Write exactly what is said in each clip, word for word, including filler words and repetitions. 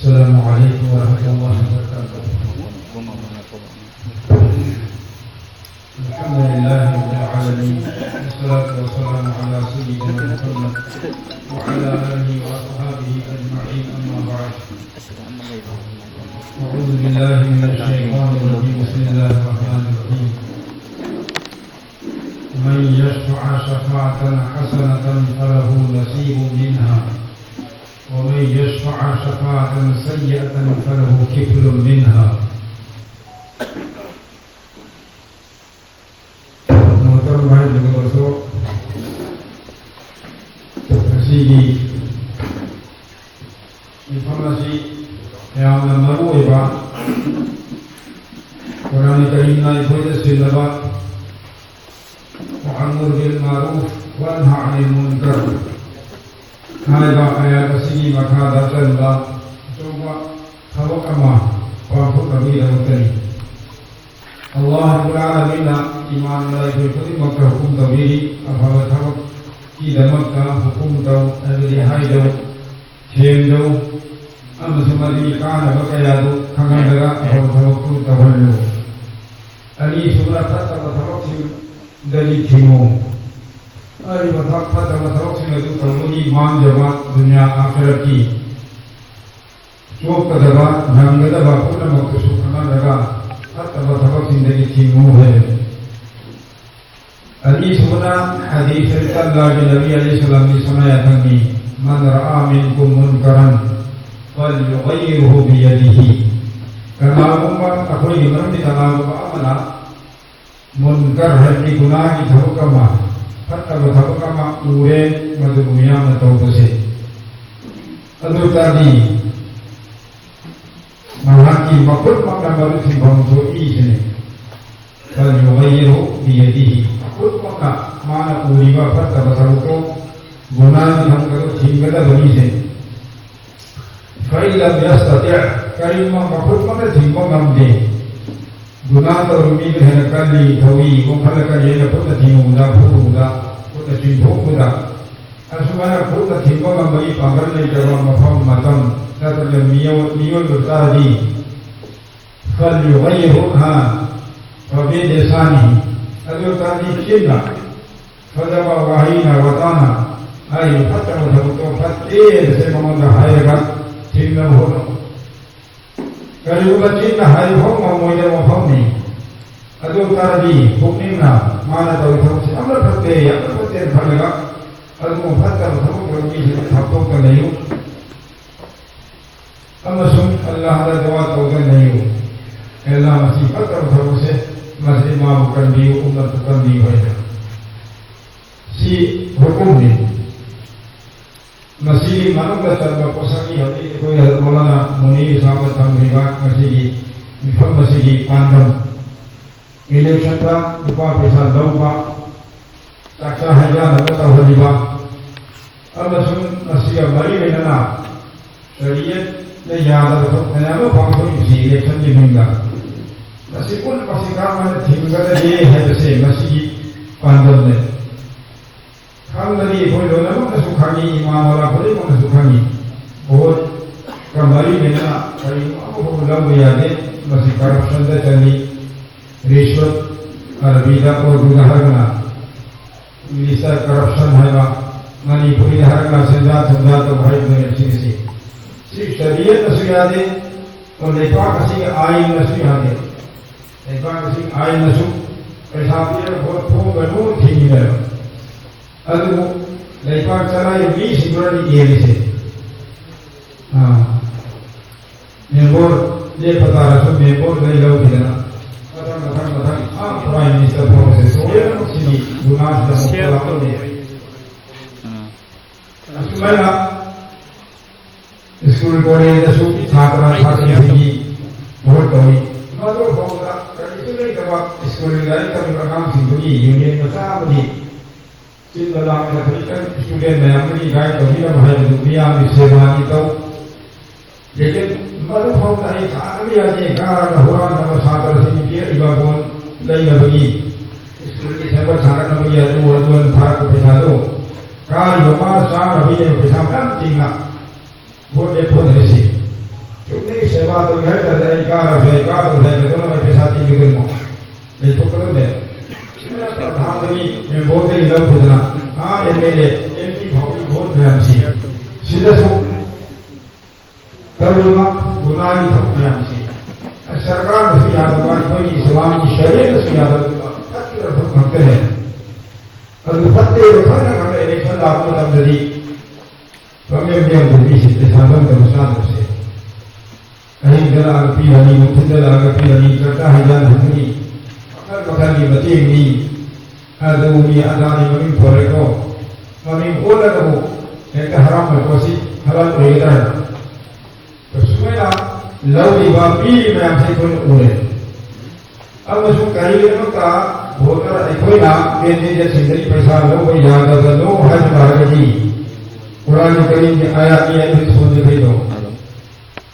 السلام عليكم ورحمة الله وبركاته. الحمد لله رب العالمين، والصلاة والسلام على سيدنا محمد وعلى آله وأصحابه أجمعين، أما بعد. أعوذ بالله من الشيطان الرجيم، بسم الله الرحمن الرحيم. من يشفع شفاعة حسنة فله نصيب منها، ومن يشفع شفاعة سيئة فله كفل منها. ꯃꯣꯍꯇꯔꯝ ꯚꯥꯏ ꯂꯣꯏꯅꯃꯛꯁꯨ, ꯉꯁꯤꯒꯤ ꯃꯤꯐꯝ ꯑꯁꯤ ꯌꯥꯝꯅ ꯃꯔꯨ ꯑꯣꯏꯕ, ꯀꯨꯔꯥꯟ ꯀꯔꯤꯝꯅ ꯑꯩꯈꯣꯏꯗ ꯁꯤꯟꯅꯕ وأمر بالمعروف وانه عن المنكر ꯍꯥꯏꯕ ꯑꯥꯌꯥꯠ ꯑꯁꯤꯒꯤ ꯃꯈꯥꯗ ꯆꯟꯕ ꯑꯆꯧꯕ ꯊꯕꯛ ꯑꯃ ꯄꯥꯡꯊꯣꯛꯅꯕꯒꯤꯗꯃꯛꯇꯅꯤ꯫ ꯑꯜꯂꯥꯍ ꯔꯕꯨꯜ ꯑꯥꯂꯃꯤꯟꯅ ꯏꯃꯥꯟ ꯃꯂꯥꯏꯀꯩ ꯈꯨꯗꯤꯡꯃꯛꯇ ꯍꯨꯀꯨꯝ ꯇꯧꯕꯤꯔꯤ, ꯑꯐꯕ ꯊꯕꯛꯀꯤꯗꯃꯛꯇ ꯍꯨꯀꯨꯝ ꯇꯧ, ꯍꯥꯏꯕꯗꯤ ꯍꯥꯏꯗꯧ, ꯊꯦꯝꯗꯧ, ꯑꯃꯁꯨꯡ ꯃꯗꯨꯒꯤ ꯀꯥꯟꯅꯕ ꯀꯌꯥꯗꯨ ꯈꯪꯍꯜꯂꯒ ꯑꯐꯕ ꯊꯕꯛꯇꯨ ꯇꯧꯍꯜꯂꯨ꯫ ꯑꯅꯤꯁꯨꯕꯗ, ꯐꯠꯇꯕ ꯊꯕꯛꯁꯤꯡꯗꯒꯤ ꯊꯤꯡꯉꯨ꯫ ꯍꯥꯏꯔꯤꯕ ꯊꯕꯛ, ꯐꯠꯇꯕ ꯊꯕꯛꯁꯤꯡ ꯑꯗꯨ ꯇꯧꯕꯒꯤ ꯃꯥꯡꯖꯕ ꯗꯨꯅꯤꯌꯥ ꯑꯥꯈꯤꯔꯠꯀꯤ ꯆꯣꯛꯀꯗꯕ, ꯅꯪꯒꯗꯕ ꯄꯨꯝꯅꯃꯛꯇꯨꯁꯨ ꯈꯪꯍꯜꯂꯒ ꯐꯠꯇꯕ ꯊꯕꯛꯁꯤꯡꯗꯒꯤ ꯊꯤꯡꯉꯨ ꯍꯥꯏꯕꯅꯤ꯫ ꯑꯅꯤꯁꯨꯕꯅ ꯍꯗꯤꯁ ꯁꯔꯤꯐꯇ ꯑꯜꯂꯥꯍꯒꯤ ꯅꯕꯤ ꯑꯂꯩꯍꯤ ꯁꯂꯥꯝꯒꯤ ꯁꯅꯥ ꯌꯥꯊꯪꯅꯤ, "من رأى منكم منكرا فليغيره بيده"꯫ ꯀꯅꯥꯒꯨꯝꯕ ꯑꯩꯈꯣꯏꯒꯤ ꯃꯔꯛꯇ ꯀꯅꯥꯒꯨꯝꯕ ꯑꯃꯅ ꯃꯨꯟꯀꯔ ꯍꯥꯏꯕꯗꯤ ꯒꯨꯅꯥꯒꯤ ꯊꯕꯛ ꯑꯃ, ꯐꯠꯇꯕ ꯊꯕꯛ ꯑꯃ ꯎꯔꯦ, ꯃꯗꯨꯕꯨ ꯃꯤꯌꯥꯝꯅ ꯇꯧꯕꯁꯦ, ꯑꯗꯨ ꯑꯣꯏꯇꯥꯔꯗꯤ ꯃꯍꯥꯛꯀꯤ ꯃꯈꯨꯠꯃꯛꯅ ꯃꯗꯨ ꯊꯤꯡꯐꯝ ꯊꯣꯛꯏ ꯁꯤꯅꯤ꯫ "فليغيره بيده"꯫ ꯃꯈꯨꯠꯃꯛꯅ ꯃꯥꯅ ꯎꯔꯤꯕ ꯐꯠꯇꯕ ꯊꯕꯛꯇꯣ, ꯒꯨꯅꯥꯒꯤ ꯊꯕꯛ ꯑꯗꯨ ꯊꯤꯡꯒꯗꯕꯅꯤ ꯁꯤꯅꯤ꯫ "فإن لم يستطع"꯫ ꯀꯔꯤꯒꯨꯝꯕ ꯃꯈꯨꯠꯃꯛꯅ ꯊꯤꯡꯕ ꯉꯝꯗꯦ, ꯒꯨꯅꯥ ꯇꯧꯔꯤꯕ ꯃꯤꯗꯨ ꯍꯦꯟꯅ ꯀꯜꯂꯤ, ꯊꯧꯏ, ꯋꯥꯡꯈꯠꯂꯛꯀꯅꯤ ꯍꯥꯏꯅ ꯈꯨꯠꯅ ꯊꯤꯡꯉꯨꯕꯗ, ꯐꯨꯔꯨꯕꯗ, ꯈꯨꯠꯅ ꯆꯤꯡꯊꯣꯛꯄꯗ, ꯑꯁꯨꯃꯥꯏꯅ ꯈꯨꯠꯅ ꯊꯤꯡꯕ ꯉꯝꯕꯒꯤ ꯄꯥꯡꯒꯜ ꯂꯩꯇꯕ ꯃꯐꯝ ꯃꯇꯝ ꯅꯠꯇ꯭ꯔꯒ ꯃꯤꯑꯣꯏ-, ꯃꯤꯑꯣꯏꯕ ꯇꯥꯔꯗꯤ, فليغيره، ꯍꯥ, فبلسانه꯫ ꯑꯗꯨ ꯇꯥꯔꯗꯤ ꯆꯤꯟꯅ ꯐꯖꯕ ꯋꯥꯍꯩꯅ ꯋꯥꯇꯥꯅ ꯍꯥꯏꯔꯤꯕ ꯐꯠꯇꯕ ꯊꯕꯛꯇꯣ ꯐꯠꯇꯦ ꯍꯥꯏꯕꯁꯦ ꯃꯉꯣꯟꯗ ꯍꯥꯏꯔꯒ ꯊꯤꯡꯅꯕ ꯍꯣꯠꯅꯧ꯫ ꯀꯔꯤꯒꯨꯝꯕ ꯆꯤꯟꯅ ꯍꯥꯏꯕ ꯐꯥꯎ ꯉꯝꯃꯣꯏꯗꯕ ꯃꯐꯝꯅꯤ꯫ ꯑꯗꯨ ꯇꯥꯔꯗꯤ ꯄꯨꯛꯅꯤꯡꯅ ꯃꯥꯅ ꯇꯧꯔꯤ ꯊꯕꯛꯁꯤ ꯌꯥꯝꯅ ꯐꯠꯇꯦ, ꯌꯥꯝꯅ ꯐꯠꯇꯦꯅ ꯈꯜꯂꯒ ꯑꯗꯨꯒꯨꯝꯕ ꯐꯠꯇꯕ ꯊꯕꯛ ꯇꯧꯕ ꯃꯤꯁꯤꯡꯗ ꯊꯥꯞꯇꯣꯛꯇ ꯂꯩꯌꯨ꯫ ꯑꯃꯁꯨꯡ ꯑꯜꯂꯥꯍꯗ ꯗꯨꯋꯥ ꯇꯧꯗꯨꯅ ꯂꯩꯌꯨ, "ꯑꯦ ꯑꯜꯂꯥꯍ, ꯃꯁꯤ ꯐꯠꯇꯕ ꯊꯕꯛꯁꯦ, ꯃꯁꯤ ꯃꯥꯕꯨ ꯀꯟꯕꯤꯌꯨ, ꯎꯝꯃꯠꯄꯨ ꯀꯟꯕꯤꯌꯨ" ꯍꯥꯏꯅ꯫ ꯁꯤ ꯍꯨꯀꯨꯝꯅꯤ꯫ ꯃꯁꯤꯒꯤ ꯃꯅꯨꯡꯗ ꯆꯟꯕ ꯄꯣꯠꯁꯛꯅꯤ ꯍꯧꯖꯤꯛ ꯑꯩꯈꯣꯏ ꯍꯖꯔꯠ ꯃꯧꯂꯥꯅꯥ ꯃꯨꯅꯤꯔ ꯁꯥꯍꯕꯅ ꯊꯝꯂꯤꯕ ꯉꯁꯤꯒꯤ ꯃꯤꯐꯝ ꯑꯁꯤꯒꯤ ꯄꯥꯟꯗꯝ꯫ ꯏꯂꯦꯛꯁꯟꯗ ꯂꯨꯄꯥ ꯄꯩꯁꯥ ꯂꯧꯕ, ꯆꯥꯛꯆꯥ ꯍꯩꯖꯥꯅꯕ ꯇꯧꯍꯜꯂꯤꯕ ꯑꯃꯁꯨꯡ ꯃꯁꯤꯒ ꯃꯔꯤ ꯂꯩꯅꯅ ꯁꯔꯤꯌꯠꯅ ꯌꯥꯗꯕ ꯊꯕꯛ ꯃꯌꯥꯝ ꯑꯃ ꯄꯥꯡꯊꯣꯛꯏꯕꯁꯤ ꯏꯂꯦꯛꯁꯟꯒꯤ ꯃꯤꯡꯗ꯫ ꯃꯁꯤ ꯄꯨꯝꯅꯃꯛꯁꯤ ꯀꯔꯝꯍꯥꯏꯅ ꯊꯤꯡꯒꯗꯒꯦ ꯍꯥꯏꯕꯁꯦ ꯃꯁꯤꯒꯤ ꯄꯥꯟꯗꯝꯅꯦ꯫ ꯈꯪꯕꯗꯤ ꯑꯩꯈꯣꯏ ꯂꯣꯏꯅꯃꯛꯅꯁꯨ ꯈꯪꯉꯤ, ꯏꯃꯥ ꯃꯣꯂꯥ ꯈꯨꯗꯤꯡꯃꯛꯅꯁꯨ ꯈꯪꯉꯤ꯫ ꯚꯣꯠꯀ ꯃꯔꯤ ꯂꯩꯅꯅ ꯀꯔꯤꯒꯨꯝꯕ ꯑꯃꯐꯥꯎꯕ ꯂꯧꯕ ꯌꯥꯗꯦ꯫ ꯃꯁꯤ ꯀꯔꯞꯁꯟꯗ ꯆꯜꯂꯤ꯫ ꯔꯤꯁꯋꯠ, ꯑꯔꯕꯤꯗ, ꯎꯔꯗꯨꯗ ꯍꯥꯏꯔꯒꯅ ꯏꯪꯂꯤꯁꯇ ꯀꯔꯞꯁꯟ ꯍꯥꯏꯕ, ꯃꯅꯤꯄꯨꯔꯤꯗ ꯍꯥꯏꯔꯒꯅ ꯁꯦꯟꯖꯥ ꯊꯨꯝꯖꯥ ꯇꯧꯕ ꯍꯥꯏꯕꯅꯦꯕ ꯁꯤꯒꯤꯁꯤ꯫ ꯁꯤ ꯁꯔꯤꯌꯠꯅꯁꯨ ꯌꯥꯗꯦ, ꯑꯣ ꯂꯩꯕꯥꯛ ꯑꯁꯤꯒꯤ ꯑꯥꯏꯟꯅꯁꯨ ꯌꯥꯗꯦ꯫ ꯂꯩꯕꯥꯛ ꯑꯁꯤꯒꯤ ꯑꯥꯏꯟꯅꯁꯨ ꯄꯩꯁꯥ ꯄꯤꯔꯒ ꯚꯣꯠ ꯈꯣꯝꯒꯅꯨ ꯊꯤꯡꯉꯤꯅꯦꯕ꯫ ꯑꯗꯨꯕꯨ ꯂꯩꯕꯥꯛ ꯆꯂꯥꯏꯕ ꯃꯤꯁꯤꯡꯗꯨꯅꯗꯤ ꯌꯦꯜꯂꯤꯁꯦ꯫ ꯑꯥ꯫ ꯃꯦꯝꯕꯔ ꯂꯦꯞꯄ ꯇꯥꯔꯁꯨ ꯃꯦꯝꯕꯔꯗꯩ ꯂꯧꯈꯤꯗꯅ ꯃꯊꯪ, ꯃꯊꯪ, ꯃꯊꯪ, ꯑꯥ, Prime Minister ꯐꯥꯎꯕꯁꯦ ꯁꯣꯏꯗꯅꯃꯛ ꯁꯤꯒꯤ ꯒꯨꯅꯥꯁꯤꯗ ꯑꯃꯨꯛ ꯄꯨꯔꯛꯀꯅꯤ꯫ ꯑꯁꯨꯃꯥꯏꯅ ꯁ꯭ꯀꯨꯜ ꯀꯣꯂꯦꯖꯇꯁꯨ ꯁꯥꯇ꯭ꯔ ꯁꯥꯇ꯭ꯔꯤꯁꯤꯡꯒꯤ ꯚꯣꯠ ꯇꯧꯏ꯫ ꯃꯗꯨ ꯐꯥꯎꯕꯗ ꯀꯔꯤꯁꯨ ꯂꯩꯇꯕ ꯁ꯭ꯀꯨꯜꯒꯤ ꯂꯥꯏꯔꯤꯛ ꯇꯝꯂꯤꯕ ꯑꯉꯥꯡꯁꯤꯡꯗꯨꯒꯤ ꯌꯨꯅꯤꯌꯟ ꯃꯆꯥ ꯑꯃꯒꯤ ꯁꯤꯟꯕ ꯂꯥꯡꯕꯗ ꯈꯖꯤꯛꯇꯪ ꯁ꯭ꯇꯨꯗꯦꯟ ꯃꯌꯥꯝꯗꯒꯤ ꯒꯥꯏꯗ ꯇꯧꯕꯤꯅꯕ ꯍꯥꯏꯕꯗꯨ ꯃꯤꯌꯥꯝꯒꯤ ꯁꯦꯕꯥꯗꯤ ꯇꯧ꯫ ꯂꯦꯀꯤꯟ ꯃꯗꯨ ꯐꯥꯎꯗ ꯑꯩ ꯊꯥꯗꯕ ꯌꯥꯗꯦ, ꯀꯥꯔꯒ ꯍꯨꯔꯥꯟꯅꯕ ꯁꯥꯇ꯭ꯔꯁꯤꯡ ꯄꯤꯔꯛꯏꯕ ꯕꯣꯟ ꯂꯩꯅꯕꯒꯤ ꯁ꯭ꯀꯨꯜꯒꯤ ꯁꯦꯝꯒꯠ ꯁꯥꯒꯠꯅꯕꯒꯤ ꯑꯗꯨ ꯑꯗꯨ ꯊꯥꯔꯛꯄ ꯄꯩꯁꯥꯗꯨ ꯀꯥꯔꯤꯕ ꯃꯥ ꯆꯥꯅꯕꯒꯤꯅꯦꯕ ꯄꯩꯁꯥ ꯃꯌꯥꯝ ꯇꯤꯡꯅ ꯚꯣꯠ ꯂꯦꯞꯊꯣꯛꯅꯔꯤꯁꯤ꯫ ꯆꯨꯝꯅꯒꯤ ꯁꯦꯕꯥ ꯇꯧꯒꯦ ꯍꯥꯏ ꯇꯥꯔꯗꯤ ꯑꯩ ꯀꯥꯔꯁꯨ ꯌꯥꯏ, ꯀꯥꯗꯕꯁꯨ ꯌꯥꯏ, ꯀꯩꯗꯧꯅꯕ ꯄꯩꯁꯥ ꯇꯤꯡꯒꯗꯣꯏꯅꯣ? ꯂꯩꯊꯣꯛꯀꯗꯕꯅꯦ꯫ ꯁꯤꯅ ꯄ꯭ꯔꯙꯥꯟꯗꯒꯤ ꯃꯦꯝꯕꯣꯔꯗꯒꯤ ꯂꯧꯈꯤꯗꯅ ꯑꯥ M L A, M P ꯐꯥꯎꯕꯒꯤ ꯚꯣꯠ ꯃꯌꯥꯝꯁꯤ ꯁꯤꯗꯁꯨ ꯇꯧꯔꯤꯕ ꯒꯨꯅꯥꯒꯤ ꯊꯕꯛ ꯃꯌꯥꯝꯁꯤ ꯁꯔꯀꯥꯔꯅꯁꯨ ꯌꯥꯗꯕ, ꯑꯩꯈꯣꯏꯒꯤ ꯏꯁꯂꯥꯝꯒꯤ ꯁꯔꯤꯌꯠꯅꯁꯨ ꯌꯥꯗꯕ ꯐꯠꯇꯕ ꯊꯕꯛ ꯉꯥꯛꯇꯅꯦ꯫ ꯑꯗꯨ ꯐꯠꯇꯦꯕ ꯈꯪꯅ ꯈꯪꯅ ꯏꯂꯦꯛꯁꯟ ꯂꯥꯛꯄ ꯃꯇꯝꯗꯗꯤ ꯄꯪꯂꯦꯞ ꯂꯦꯞꯇꯕ ꯃꯤꯁꯤꯡꯁꯦ ꯁꯥꯟꯅꯐꯝ ꯇꯧꯕ ꯆꯥꯗꯕꯁꯦ꯫ ꯑꯍꯤꯡꯗ ꯂꯥꯛꯑꯒ ꯄꯤꯔꯅꯤ, ꯅꯨꯡꯊꯤꯜꯗ ꯂꯥꯛꯑꯒ ꯄꯤꯔꯅꯤ, ꯆꯥꯛꯆꯥ ꯍꯩꯖꯥꯟ ꯊꯝꯒꯅꯤ, ꯃꯈꯜ ꯃꯈꯜꯒꯤ ꯃꯇꯦꯡꯅꯤ, ꯑꯗꯨꯅꯤ ꯑꯗꯥꯅꯤ ꯃꯃꯤꯡ ꯊꯣꯜꯂꯦꯀꯣ꯫ ꯃꯃꯤꯡ ꯑꯣꯜꯂꯒꯕꯨ ꯍꯦꯛꯇ ꯍꯔꯥꯎꯅ ꯄꯣꯠꯁꯤ ꯍꯔꯥꯎ ꯑꯣꯏꯒꯗ꯭ꯔꯥ? ꯁꯨꯃꯥꯏꯅ ꯂꯧꯔꯤꯕ, ꯄꯤꯔꯤꯕ ꯃꯌꯥꯝꯁꯦ ꯑꯩꯈꯣꯏꯅ ꯎꯔꯦ꯫ ꯑꯃꯁꯨꯡ ꯀꯔꯤꯒꯤꯗꯃꯛꯇ ꯚꯣꯇꯔ ꯑꯩꯈꯣꯏꯅ ꯀꯦꯟꯗꯤꯗꯦꯠꯁꯤꯡꯗꯒꯤ ꯄꯩꯁꯥ ꯂꯧꯕ ꯌꯥꯗꯕꯅꯣ ꯍꯥꯏꯕ ꯇꯥꯔꯒꯗꯤ, ꯀꯨꯔꯥꯟ ꯀꯔꯤꯝꯒꯤ ꯑꯥꯌꯥꯠꯅꯤ ꯑꯩꯈꯣꯏ ꯁꯣꯟꯖꯕꯩꯗꯣ,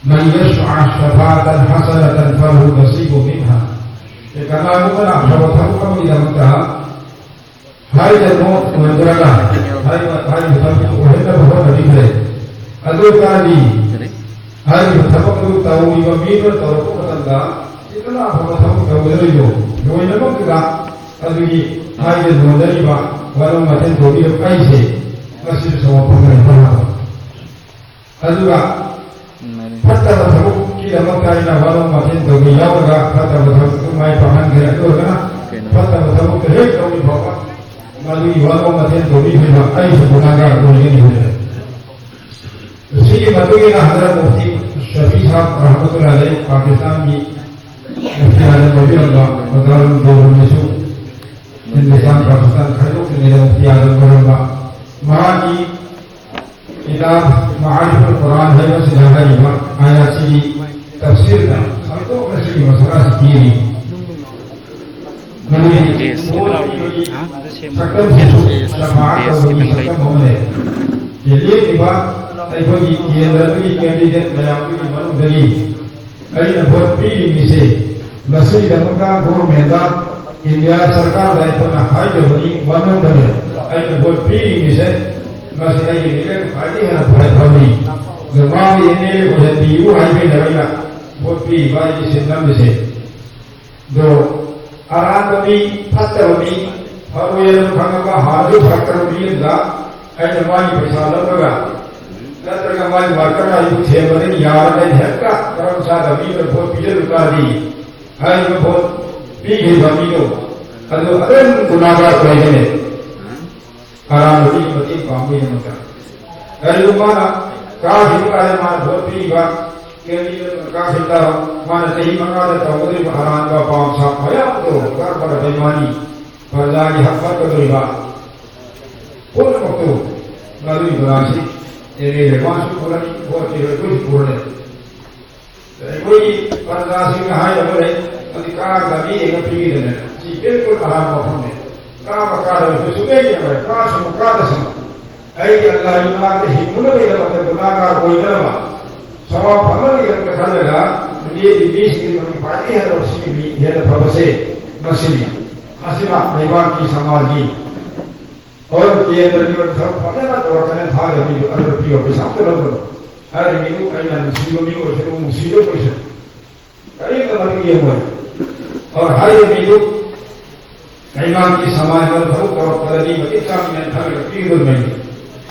"من يشفع شفاعة حسنة فله نصيب منها"꯫ ꯑꯦ, ꯀꯅꯥꯒꯨꯝꯕꯅ ꯑꯐꯕ ꯊꯕꯛ ꯑꯃꯒꯤꯗꯃꯛꯇ ꯍꯥꯏꯔꯤꯕ ꯅꯣꯠ ꯑꯣꯏꯗ꯭ꯔꯒ ꯍꯥꯏꯔꯤꯕ, ꯍꯥꯏꯔꯤꯕ ꯊꯕꯛꯇꯨ ꯑꯣꯏꯍꯟꯅꯕ ꯍꯣꯠꯅꯕꯤꯈ꯭ꯔꯦ꯫ ꯑꯗꯨ ꯑꯣꯏꯇꯥꯔꯗꯤ ꯍꯥꯏꯔꯤꯕ ꯊꯕꯛꯇꯨ ꯇꯧꯔꯤꯕ ꯃꯤꯗꯨꯅ ꯇꯧꯔꯛꯄ ꯃꯇꯝꯗ ꯁꯤꯗꯅ ꯑꯐꯕ ꯊꯕꯛ ꯇꯧꯒꯗꯧꯔꯤꯗꯣ ꯂꯣꯏꯅꯃꯛꯇꯨꯗ ꯑꯗꯨꯒꯤ ꯍꯥꯏꯔꯤꯕ ꯅꯣꯟꯅꯔꯤꯕ ꯋꯥꯔꯧ ꯃꯊꯦꯜ ꯇꯧꯕꯤꯔꯛꯄ ꯑꯩꯁꯦ ꯉꯁꯤꯁꯨ ꯋꯥꯐꯝ ꯂꯩꯇꯅ ꯑꯗꯨꯒ ꯐꯠꯇꯕ ꯊꯕꯛꯀꯤꯗꯃꯛꯇ ꯑꯩꯅ ꯋꯥꯔꯧ ꯃꯊꯦꯜ ꯇꯧꯕ ꯌꯥꯎꯔꯒ ꯐꯠꯇꯕ ꯊꯕꯛꯇꯨ ꯃꯥꯏ ꯄꯥꯛꯍꯟꯈ꯭ꯔꯦ꯫ ꯑꯗꯨ ꯑꯣꯏꯔꯒꯅ ꯐꯠꯇꯕ ꯊꯕꯛꯇꯨ ꯍꯦꯛ ꯇꯧꯔꯤ ꯐꯥꯎꯕ ꯃꯗꯨꯒꯤ ꯋꯥꯔꯧ ꯃꯊꯦꯜ ꯇꯧꯕꯤꯈꯤꯕ ꯑꯩꯁꯨ ꯒꯨꯅꯥꯒꯥꯔ ꯑꯣꯏꯒꯅꯤ ꯍꯥꯏꯔꯦ꯫ ꯁꯤꯒꯤ ꯃꯇꯨꯡ ꯏꯟꯅ ꯍꯟꯗꯛ ꯃꯨꯐꯇꯤ ꯁꯐꯤ ꯁꯥꯍꯕ ꯔꯍꯃꯇꯨꯜꯂꯥꯍꯤ ꯑꯂꯩ ꯄꯥꯀꯤꯁꯇꯥꯟꯒꯤ ꯃꯨꯐꯇꯤ ꯑꯥꯖꯝ ꯑꯣꯏꯕꯤꯔꯝꯕ ꯃꯗꯥꯔꯨꯜ ꯗꯦꯋꯕꯟꯗꯁꯨ ꯍꯤꯟꯗꯨꯁꯇꯥꯟ ꯄꯥꯀꯤꯁꯇꯥꯟ ꯈꯥꯏꯗꯣꯛꯇ꯭ꯔꯤꯉꯩꯗ ꯃꯨꯐꯇꯤ ꯑꯥꯖꯝ ꯑꯣꯏꯔꯝꯕ ꯃꯍꯥꯛꯀꯤ ꯀꯤꯇꯥꯕ ꯃꯥꯔꯤꯐꯨꯜ ꯀꯨꯔꯥꯟ ꯍꯥꯏꯕꯁꯤꯗ ꯍꯥꯏꯔꯤꯕ ꯑꯥꯌꯥꯠꯁꯤꯒꯤ ꯇꯐꯁꯤꯔꯗ ꯁꯟꯗꯣꯛꯅ ꯁꯤꯒꯤ ꯃꯁꯥꯂꯥꯁꯤ ꯄꯤꯔꯤ꯫ ꯃꯗꯨꯒꯤ ꯁꯛꯇꯝꯁꯤꯁꯨ ꯁꯐꯥ ꯇꯧꯕꯒꯤ ꯁꯛꯇꯝ ꯑꯃ ꯂꯩ꯫ ꯂꯦꯞꯂꯤꯕ ꯑꯩꯈꯣꯏꯒꯤ ꯀꯦꯟꯗ꯭ꯔꯗꯨꯒꯤ ꯀꯦꯟꯗꯤꯗꯦꯠ ꯃꯌꯥꯝꯗꯨꯒꯤ ꯃꯅꯨꯡꯗꯒꯤ ꯑꯩꯅ ꯚꯣꯠ ꯄꯤꯔꯤꯕꯁꯦ ꯃꯁꯤꯒꯤꯗꯃꯛꯇ ꯒꯣꯚꯔꯟꯃꯦꯟꯗ, ꯏꯟꯗꯤꯌꯥ ꯁꯔꯀꯥꯔꯗ ꯑꯩꯈꯣꯏꯅ ꯍꯥꯏꯖꯕꯅꯤ, ꯋꯥꯅꯣꯝꯕꯅꯤ꯫ ꯑꯩꯅ ꯚꯣꯠ ꯄꯤꯔꯤꯕꯁꯦ, ꯃꯁꯤ ꯑꯩꯒꯤ ꯃꯤꯔꯛ ꯈ꯭ꯋꯥꯏꯗꯒꯤ ꯍꯦꯟꯅ ꯐꯔ ꯐꯕꯅꯤ꯫ ꯑꯗꯣ ꯃꯥꯒꯤ ꯑꯦꯝ ꯑꯦꯜ ꯑꯦ ꯑꯣꯏꯍꯟꯕꯤꯌꯨ ꯍꯥꯏꯕꯩꯅꯦꯕ ꯑꯩꯅ ꯚꯣꯠ ꯄꯤꯔꯤꯕ ꯑꯩꯒꯤ ꯁꯤꯟꯐꯝꯁꯦ꯫ ꯑꯗꯣ ꯑꯔꯥꯟꯕ ꯃꯤ, ꯐꯠꯇꯕ ꯃꯤ, ꯐꯔꯣꯏ ꯍꯥꯏꯅ ꯈꯪꯉꯒ ꯍꯥꯟꯅꯁꯨ ꯐꯔꯛꯇꯕ ꯃꯤ ꯑꯗꯨꯗ ꯑꯩꯅ ꯃꯥꯒꯤ ꯄꯩꯁꯥ ꯂꯧꯔꯒ, ꯅꯠꯇ꯭ꯔꯒ ꯃꯥꯒꯤ ꯋꯥꯔꯀꯔ ꯑꯩꯕꯨ ꯊꯦꯝꯕꯗ ꯌꯥꯔꯒ ꯑꯩꯅ ꯍꯦꯛꯇ ꯃꯔꯝ ꯆꯥꯗꯕ ꯃꯤ ꯑꯃꯗ ꯚꯣꯠ ꯄꯤꯖꯔꯨ ꯇꯥꯔꯗꯤ, ꯍꯥꯏꯔꯤꯕ ꯚꯣꯠ ꯄꯤꯈꯤꯕ ꯃꯤꯗꯣ ꯑꯗꯨ ꯑꯗꯨꯝ ꯒꯨꯅꯥꯒꯥꯔ ꯑꯣꯏꯒꯅꯤ꯫ ꯑꯔꯥꯟꯕꯗꯒꯤ ꯃꯇꯦꯡ ꯄꯥꯡꯕꯒꯤꯗꯃꯛꯇ꯫ ꯀꯔꯤꯒꯨꯝꯕ ꯃꯥꯅ ꯀꯥꯈꯤꯕ ꯀꯥꯟꯗ ꯃꯥꯅ ꯚꯣꯠ ꯄꯤꯔꯤꯕ ꯀꯦꯟꯗꯤꯗꯦꯠ ꯀꯥꯈꯤꯕ ꯇꯥꯕ, ꯃꯥꯅ ꯆꯍꯤ ꯃꯉꯥꯗ ꯇꯧꯒꯗꯧꯔꯤꯕ ꯑꯔꯥꯟꯕ ꯄꯥꯝ ꯁꯥꯞ ꯃꯌꯥꯝꯗꯣ ꯀꯔꯝꯕ ꯕꯦꯃꯥꯅꯤ, ꯄ꯭ꯔꯖꯥꯒꯤ ꯍꯛ ꯐꯠꯇꯗꯧꯔꯤꯕ ꯄꯨꯝꯅꯃꯛꯇꯨ ꯃꯗꯨꯒꯤ ꯗꯣꯂꯥꯟꯁꯤ ꯑꯦꯝ ꯑꯦꯜ ꯑꯦ ꯃꯥꯁꯨ ꯄꯨꯔꯛꯏ, ꯚꯣꯠꯀꯤ ꯑꯩꯈꯣꯏꯁꯨ ꯄꯨꯔꯛꯑꯦ꯫ ꯑꯩꯈꯣꯏꯒꯤ ꯄ꯭ꯔꯖꯥꯁꯤꯡꯅ ꯍꯥꯏꯅꯕ ꯂꯩ, ꯑꯗꯨ ꯀꯥꯔꯒ ꯃꯤ ꯌꯦꯡꯉ ꯄꯤꯒꯗꯕꯅꯦ꯫ ꯁꯤ ꯕꯤꯜꯀꯨꯜ ꯑꯔꯥꯟꯕ ꯋꯥꯐꯝꯅꯦ꯫ ꯀꯥꯕ ꯀꯥꯗꯕꯁꯨ ꯁꯨꯡꯌꯦꯡ ꯌꯦꯡꯉꯔꯣꯏ꯫ ꯀꯥꯁꯅꯨ ꯀꯥꯗꯁꯅꯨ꯫ ꯑꯩꯒꯤ ꯑꯜꯂꯥꯍꯒꯤ ꯃꯅꯥꯛꯇ ꯍꯤꯡꯅꯕꯒꯤꯗꯃꯛꯇ ꯒꯨꯅꯥꯒꯥꯔ ꯑꯣꯏꯅꯕ, ꯁꯋꯥꯕ ꯐꯪꯅꯕꯒꯤꯗꯃꯛꯇ ꯈꯜꯂꯒ ꯃꯤꯑꯣꯏꯒꯤ ꯃꯤꯁꯤꯡꯒꯤ ꯃꯅꯨꯡ ꯈ꯭ꯋꯥꯏꯗꯒꯤ ꯍꯦꯟꯅ ꯁꯤꯒꯤ ꯃꯤ ꯍꯦꯟꯅ ꯐꯕꯁꯦ ꯃꯁꯤꯅꯤ꯫ ꯃꯁꯤꯃ ꯂꯩꯕꯥꯛꯀꯤ ꯁꯃꯥꯖꯒꯤ ꯑꯣꯏꯔꯣ ꯀꯦꯟꯗ꯭ꯔꯒꯤ ꯑꯣꯏꯔꯣ ꯊꯕꯛ ꯐꯖꯅ ꯇꯧꯔꯛꯀꯅꯤ ꯊꯥꯒꯤ ꯃꯤꯗꯨ ꯑꯗꯨ ꯄꯤꯌꯣ ꯄꯩꯁꯥ ꯑꯝꯇ ꯂꯧꯒꯅꯨ꯫ ꯍꯥꯏꯔꯤꯕ ꯃꯤꯗꯨ ꯑꯩꯅ ꯅꯨꯡꯁꯤꯕ ꯃꯤ ꯑꯣꯏꯁꯅꯨ, ꯅꯨꯡꯁꯤꯕ ꯑꯣꯏꯁꯅꯨ꯫ ꯀꯔꯤꯝꯇ ꯃꯇꯤꯛ ꯌꯦꯡꯉꯣꯏ꯫ ꯑꯣꯔ ꯍꯥꯏꯔꯤꯕ ꯃꯤꯗꯨ ꯂꯩꯉꯥꯛꯀꯤ ꯁꯃꯥꯖꯗ ꯊꯕꯛ ꯇꯧꯔꯛꯄꯗꯗꯤ ꯃꯇꯤꯛ ꯆꯥꯕ ꯃꯌꯥꯝ ꯊꯥꯒꯠꯂꯒ ꯄꯤꯒꯗꯧꯔꯤꯕꯅꯤ꯫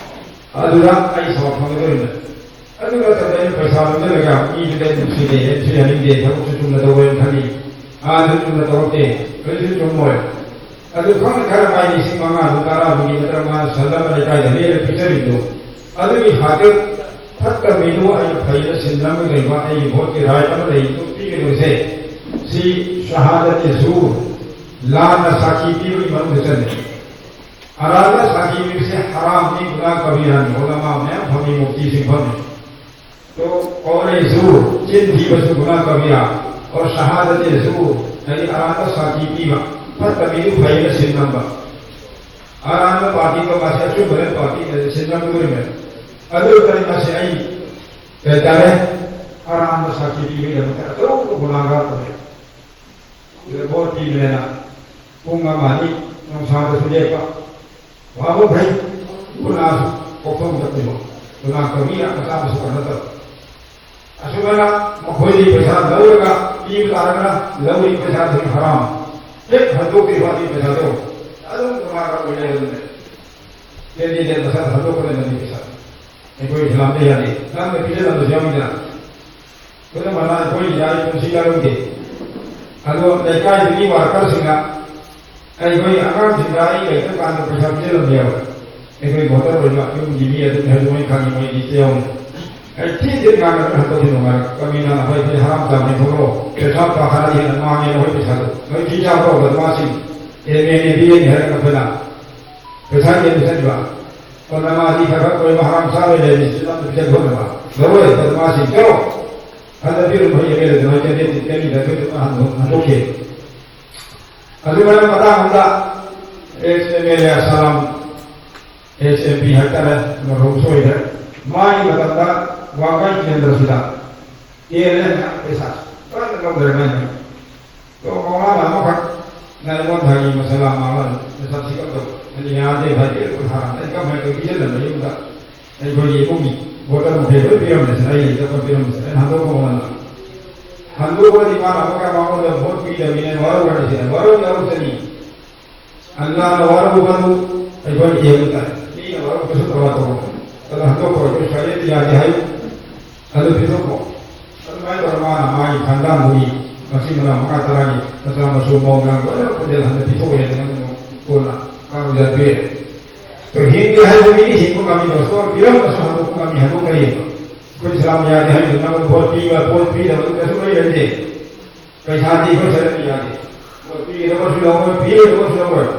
ꯑꯗꯨꯗ ꯑꯩ ꯁꯥꯎ ꯐꯪꯒꯗꯧꯔꯤꯕꯅꯤ꯫ ꯑꯗꯨ ꯅꯠꯇꯕ ꯑꯩꯅ ꯄꯩꯁꯥ ꯂꯧꯖꯔꯒ ꯃꯤꯗꯨꯗ ꯅꯨꯡꯁꯤꯗꯦ, ꯍꯦꯟꯁꯨ ꯍꯥꯏꯅꯤꯡꯗꯦ, ꯊꯕꯛꯁꯨ ꯆꯨꯝꯅ ꯇꯧꯔꯦꯅ ꯈꯜꯂꯤ, ꯑꯥꯗ ꯆꯨꯝꯅ ꯇꯧꯔꯛꯇꯦ, ꯀꯔꯤꯁꯨ ꯆꯨꯝꯃꯣꯏ꯫ ꯑꯗꯨ ꯈꯪꯅ ꯈꯔ ꯃꯥꯏ ꯂꯤꯁꯤꯡ ꯃꯉꯥꯗꯨ ꯇꯔꯥꯗꯨꯒꯤ ꯅꯠꯇ꯭ꯔꯒ ꯃꯥꯅ ꯁꯟ ꯑꯃ ꯂꯩꯀꯥꯏꯗ ꯂꯦꯟꯅ ꯄꯤꯖꯔꯤꯗꯣ, ꯑꯗꯨꯒꯤ ꯈꯥꯇꯤꯔ ꯐꯠꯇꯕ ꯃꯤꯗꯨ ꯑꯩꯅ ꯐꯩꯅ ꯁꯤꯟꯅꯕ ꯂꯩꯕ ꯑꯩꯒꯤ ꯚꯣꯠꯀꯤ ꯔꯥꯏꯠ ꯑꯃ ꯂꯩ, ꯑꯗꯨ ꯄꯤꯒꯗꯧꯔꯤꯁꯦ꯫ ꯁꯤ ꯁꯍꯥꯗꯠ ꯖꯨꯔ, ꯂꯥꯟꯅ ꯁꯥꯈꯤ ꯄꯤꯕꯒꯤ ꯃꯅꯨꯡꯗ ꯆꯜꯂꯦ꯫ ꯑꯔꯥꯟꯕ ꯁꯥꯈꯤ ꯄꯤꯕꯁꯦ ꯍꯔꯥꯝꯅꯤ, ꯒꯨꯅꯥ ꯀꯕꯤꯔꯥꯅꯤ, ꯎꯂꯃꯥ ꯃꯌꯥꯝ ꯐꯝꯃꯤ, ꯃꯨꯐꯇꯤꯁꯤꯡ ꯐꯝꯃꯤ꯫ ꯇꯣ ꯀꯧꯂꯦ ꯖꯨꯔ, ꯆꯤꯟ ꯊꯤꯕꯁꯨ ꯒꯨꯅꯥ ꯀꯕꯤꯔꯥ, ꯑꯣꯔ ꯁꯍꯥꯗꯠ ꯖꯨꯔ, ꯍꯥꯏꯗꯤ ꯑꯔꯥꯟꯕ ꯁꯥꯈꯤ ꯄꯤꯕ, ꯐꯠꯇꯕ ꯃꯤꯗꯨ ꯐꯩꯅ ꯁꯤꯟꯅꯕ꯫ ꯑꯔꯥꯟꯕ ꯄꯥꯔꯇꯤꯒ ꯃꯥꯁꯦ ꯑꯆꯨꯝꯕ ꯄꯥꯔꯇꯤ ꯁꯤꯟꯅꯕꯗꯣꯔꯤꯕꯅꯤ꯫ ꯑꯗꯨ ꯑꯣꯏꯇꯥꯔꯗꯤ ꯃꯁꯤ ꯑꯩ ꯀꯩ ꯍꯥꯏꯇꯥꯔꯦ, ꯑꯔꯥꯟꯕ ꯁꯥꯈꯤ ꯄꯤꯕꯒꯤꯗꯃꯛꯇ ꯑꯆꯧꯕ ꯒꯨꯅꯥꯒꯥꯔ ꯑꯣꯏꯔꯦ꯫ ꯁꯤꯗ ꯚꯣꯠ ꯄꯤꯕꯅꯦꯅ ꯄꯨꯡ ꯑꯃ ꯑꯅꯤ ꯅꯨꯡꯁꯥꯗꯁꯨ ꯂꯦꯞꯄ, ꯐꯕ ꯐꯩ, ꯒꯨꯅꯥꯁꯨ ꯀꯣꯛꯐꯝ ꯆꯠꯇꯦꯕ꯫ ꯒꯨꯅꯥ ꯇꯧꯕꯤ ꯌꯥꯝ ꯃꯆꯥ ꯃꯁꯨ ꯀꯩꯅꯣ ꯇꯧ꯫ ꯑꯁꯨꯃꯥꯏꯅ ꯃꯈꯣꯏꯗꯤ ꯄꯩꯁꯥ ꯂꯧꯔꯒ ꯄꯤꯕ ꯇꯥꯔꯒꯅ ꯂꯧꯔꯤ ꯄꯩꯁꯥꯁꯤ ꯍꯔꯥꯝ꯫ ꯍꯦꯛ ꯍꯟꯗꯣꯛꯇ꯭ꯔꯤ ꯐꯥꯎꯗꯤ ꯄꯩꯁꯥꯗꯣ ꯑꯗꯨꯝ ꯒꯨꯅꯥꯒ ꯑꯣꯏ ꯂꯩꯔꯕꯅꯦ꯫ ꯀꯦꯟꯗꯤꯗꯦꯠ ꯃꯁꯥ ꯍꯟꯗꯣꯛꯀꯗꯕꯅꯤ ꯄꯩꯁꯥ꯫ ꯑꯩꯈꯣꯏ ꯏꯁꯂꯥꯝꯗ ꯌꯥꯗꯦ꯫ ꯅꯪꯅ ꯄꯤꯖꯗꯕꯁꯨ ꯌꯥꯎꯏꯗꯅ꯫ ꯈꯨꯗꯝ ꯑꯣꯏꯅ ꯑꯩꯈꯣꯏ ꯏꯆꯥꯒꯤ ꯄꯨꯟꯁꯤ ꯌꯥꯎꯔꯝꯗꯦ꯫ ꯑꯗꯣ ꯂꯩꯀꯥꯏꯗꯨꯒꯤ ꯋꯥꯔꯀꯔꯁꯤꯡꯅ ꯑꯩꯈꯣꯏ ꯑꯉꯥꯡꯁꯤꯡꯗ ꯑꯩ ꯂꯩꯇꯕ ꯀꯥꯟꯗ ꯄꯩꯁꯥ ꯄꯤꯖꯔꯝꯕ ꯌꯥꯎꯋꯦ꯫ ꯑꯩꯈꯣꯏ ꯚꯣꯇꯔ ꯑꯣꯏꯕ ꯌꯨꯝꯒꯤ ꯃꯤ ꯑꯗꯨꯝ ꯍꯥꯏꯗꯣꯛꯑꯣꯏ ꯈꯪꯉꯤ ꯃꯣꯏꯗꯤ ꯏꯆꯦ ꯌꯥꯎꯅ꯫ ꯑꯩ ꯊꯤ ꯊꯤ ꯉꯥꯡꯅ ꯍꯟꯗꯣꯛꯈꯤ ꯅꯨꯡꯉꯥꯏ꯫ ꯀꯃꯤꯅ ꯑꯩꯈꯣꯏꯗꯤ ꯍꯔꯥꯝ ꯆꯥꯕꯅꯤ ꯊꯣꯛꯂꯛꯑꯣ꯫ ꯄꯩꯁꯥ ꯄꯥꯈꯥꯗꯤ ꯍꯦꯟꯅ ꯃꯥꯡꯉꯦ ꯅꯈꯣꯏ ꯄꯩꯁꯥꯗꯣ꯫ ꯅꯣꯏ ꯊꯤ ꯆꯥꯕ꯭ꯔꯣ ꯕꯗꯃꯥꯁꯤꯡ? ꯑꯦꯝ ꯑꯦ ꯑꯦ ꯕꯤ ꯑꯦꯅꯤ ꯍꯥꯏꯔꯒ ꯑꯩꯈꯣꯏꯅ ꯄꯩꯁꯥ ꯌꯦꯟꯕ ꯆꯠꯂꯤꯕ꯫ ꯀꯣꯟꯅ ꯃꯥꯗꯤ ꯈꯔ ꯈꯔ ꯀꯣꯏꯕ ꯍꯔꯥꯝ ꯆꯥꯕ ꯂꯩꯔꯤ ꯆꯤꯟ ꯑꯃ ꯄꯤꯖ ꯈꯣꯠꯅꯕ꯫ ꯂꯧꯔꯣꯏ ꯕꯗꯃꯥꯁꯤꯡ ꯆꯠꯂꯣ꯫ ꯍꯟꯗꯛ ꯄꯤꯔꯝꯕ ꯑꯦꯝ ꯑꯦꯜ ꯑꯦꯗꯨ ꯍꯣꯏ ꯀꯦꯟꯗꯤꯗꯦꯠ ꯀꯦꯟꯗꯤꯗꯦꯠ ꯑꯩꯈꯣꯏ ꯇꯨꯝꯅ ꯍꯟꯗꯣꯛ-, ꯍꯟꯗꯣꯛꯈꯤ꯫ ꯑꯗꯨꯃꯥꯏꯅ ꯃꯇꯥꯡ ꯑꯃꯗ ꯑꯦꯛꯁ ꯑꯦꯝ ꯑꯦꯜ ꯑꯦ ꯑꯁꯥꯂꯥꯝ, ꯑꯦꯛꯁ ꯑꯦꯝ ꯄꯤ ꯍꯥꯏꯇꯥꯔꯦ, ꯃꯔꯨꯞꯁꯨ ꯑꯣꯏꯔꯦ꯫ ꯃꯥꯒꯤ ꯃꯇꯝꯗ ꯋꯥꯡꯈꯩ ꯀꯦꯟꯗ꯭ꯔꯁꯤꯗ ꯑꯦ ꯑꯦꯜ ꯑꯦꯅ ꯄꯩꯁꯥ ꯀꯟꯅ ꯂꯧꯗ꯭ꯔꯦ ꯃꯥꯏ꯫ ꯑꯗꯣ ꯃꯃꯥꯅ ꯑꯃꯈꯛ ꯅꯥꯏꯂꯣꯟ ꯊꯥꯒꯤ ꯃꯁꯥꯂꯥ ꯃꯥꯃꯜ ꯃꯁꯛꯁꯤ ꯀꯞꯇꯧ꯫ ꯑꯩꯅ ꯌꯥꯗꯦ ꯚꯥꯏ, ꯑꯩꯈꯣꯏ ꯍꯥꯟꯅ ꯑꯩ ꯀꯃꯥꯏꯅ ꯇꯧꯕꯤꯁꯤꯜꯂꯝꯕ ꯌꯨꯝꯗ ꯑꯩꯈꯣꯏꯒꯤ ꯏꯃꯨꯡꯒꯤ ꯕꯣꯇꯜ ꯃꯈꯩ ꯂꯣꯏ ꯄꯤꯔꯝꯕꯁꯤꯅ ꯑꯩ ꯂꯩꯇꯕ ꯄꯤꯔꯝꯕꯁꯤꯅ ꯑꯩꯅ ꯍꯟꯗꯣꯛꯄ ꯃꯃꯜꯅ꯫ ꯍꯟꯗꯣꯛꯄꯗꯤ ꯃꯥꯅ ꯑꯃꯨꯛꯀ ꯃꯉꯣꯟꯗ ꯚꯣꯠ ꯄꯤꯗꯕꯅꯤꯅ ꯋꯥꯔꯧꯔꯅꯤ ꯁꯤꯅ ꯋꯥꯔꯧ ꯌꯥꯎꯔꯛꯀꯅꯤ꯫ ꯑꯜꯂꯥꯅ ꯋꯥꯔꯧꯕꯗꯨ ꯑꯩꯈꯣꯏ ꯌꯦꯡꯕ ꯇꯥꯏ꯫ ꯃꯤꯅ ꯋꯥꯔꯧꯕꯁꯨ ꯄꯔꯋꯥ ꯇꯧꯔꯣꯏ꯫ ꯑꯗꯣ ꯍꯟꯗꯣꯛꯄ ꯑꯩꯈꯣꯏ ꯁ꯭ꯋꯥꯏꯗ ꯌꯥꯗꯦ ꯍꯥꯏꯌꯨ꯫ ꯑꯗꯨ ꯄꯤꯊꯣꯛꯈꯣ꯫ ꯑꯗꯨꯃꯥꯏꯅ ꯇꯧꯔ ꯃꯥꯅ ꯃꯥꯒꯤ ꯈꯟꯗꯥꯡꯗꯨꯒꯤ ꯃꯁꯤꯡ ꯃꯅꯥꯎ ꯃꯉꯥ ꯇꯔꯥꯒꯤ ꯃꯆꯥ ꯃꯁꯨ ꯃꯧ ꯅꯍꯥ ꯂꯣꯏꯅꯃꯛ ꯄꯨꯟꯁꯤꯜꯂ ꯍꯟꯗ ꯄꯤꯊꯣꯛꯑꯦ ꯍꯥꯏꯗꯅ ꯑꯗꯨꯝ ꯀꯣꯟꯅ ꯀꯥꯡ ꯌꯥꯟꯕꯤꯔꯦ꯫ ꯑꯗꯣ ꯍꯤꯡꯒꯦ ꯍꯥꯏꯕ ꯃꯤꯗꯤ ꯍꯤꯡꯕ ꯉꯝꯃꯤ, ꯗꯣꯁꯇꯣꯔ ꯄꯤꯔꯝꯕꯁꯨ ꯍꯟꯗꯣꯛꯄ ꯉꯝꯃꯤ ꯍꯥꯏꯕ ꯂꯩꯌꯦꯕ꯫ ꯑꯩꯈꯣꯏ ꯏꯁꯂꯥꯝ ꯌꯥꯗꯦ ꯍꯥꯏꯕꯗꯨ ꯅꯪ ꯚꯣꯠ ꯄꯤꯕ, ꯚꯣꯠ ꯄꯤꯗꯕ ꯑꯗꯨ ꯀꯩꯁꯨ ꯂꯩꯔꯝꯗꯦ꯫ ꯄꯩꯁꯥꯗꯤ ꯑꯩꯈꯣꯏ ꯁꯔꯨꯛ ꯌꯥꯗꯦ꯫ ꯚꯣꯠ ꯄꯤꯒꯗꯕꯁꯨ ꯂꯧꯔꯣꯏ, ꯄꯤꯔꯣꯏꯗꯕꯁꯨ ꯂꯧꯔꯣꯏ꯫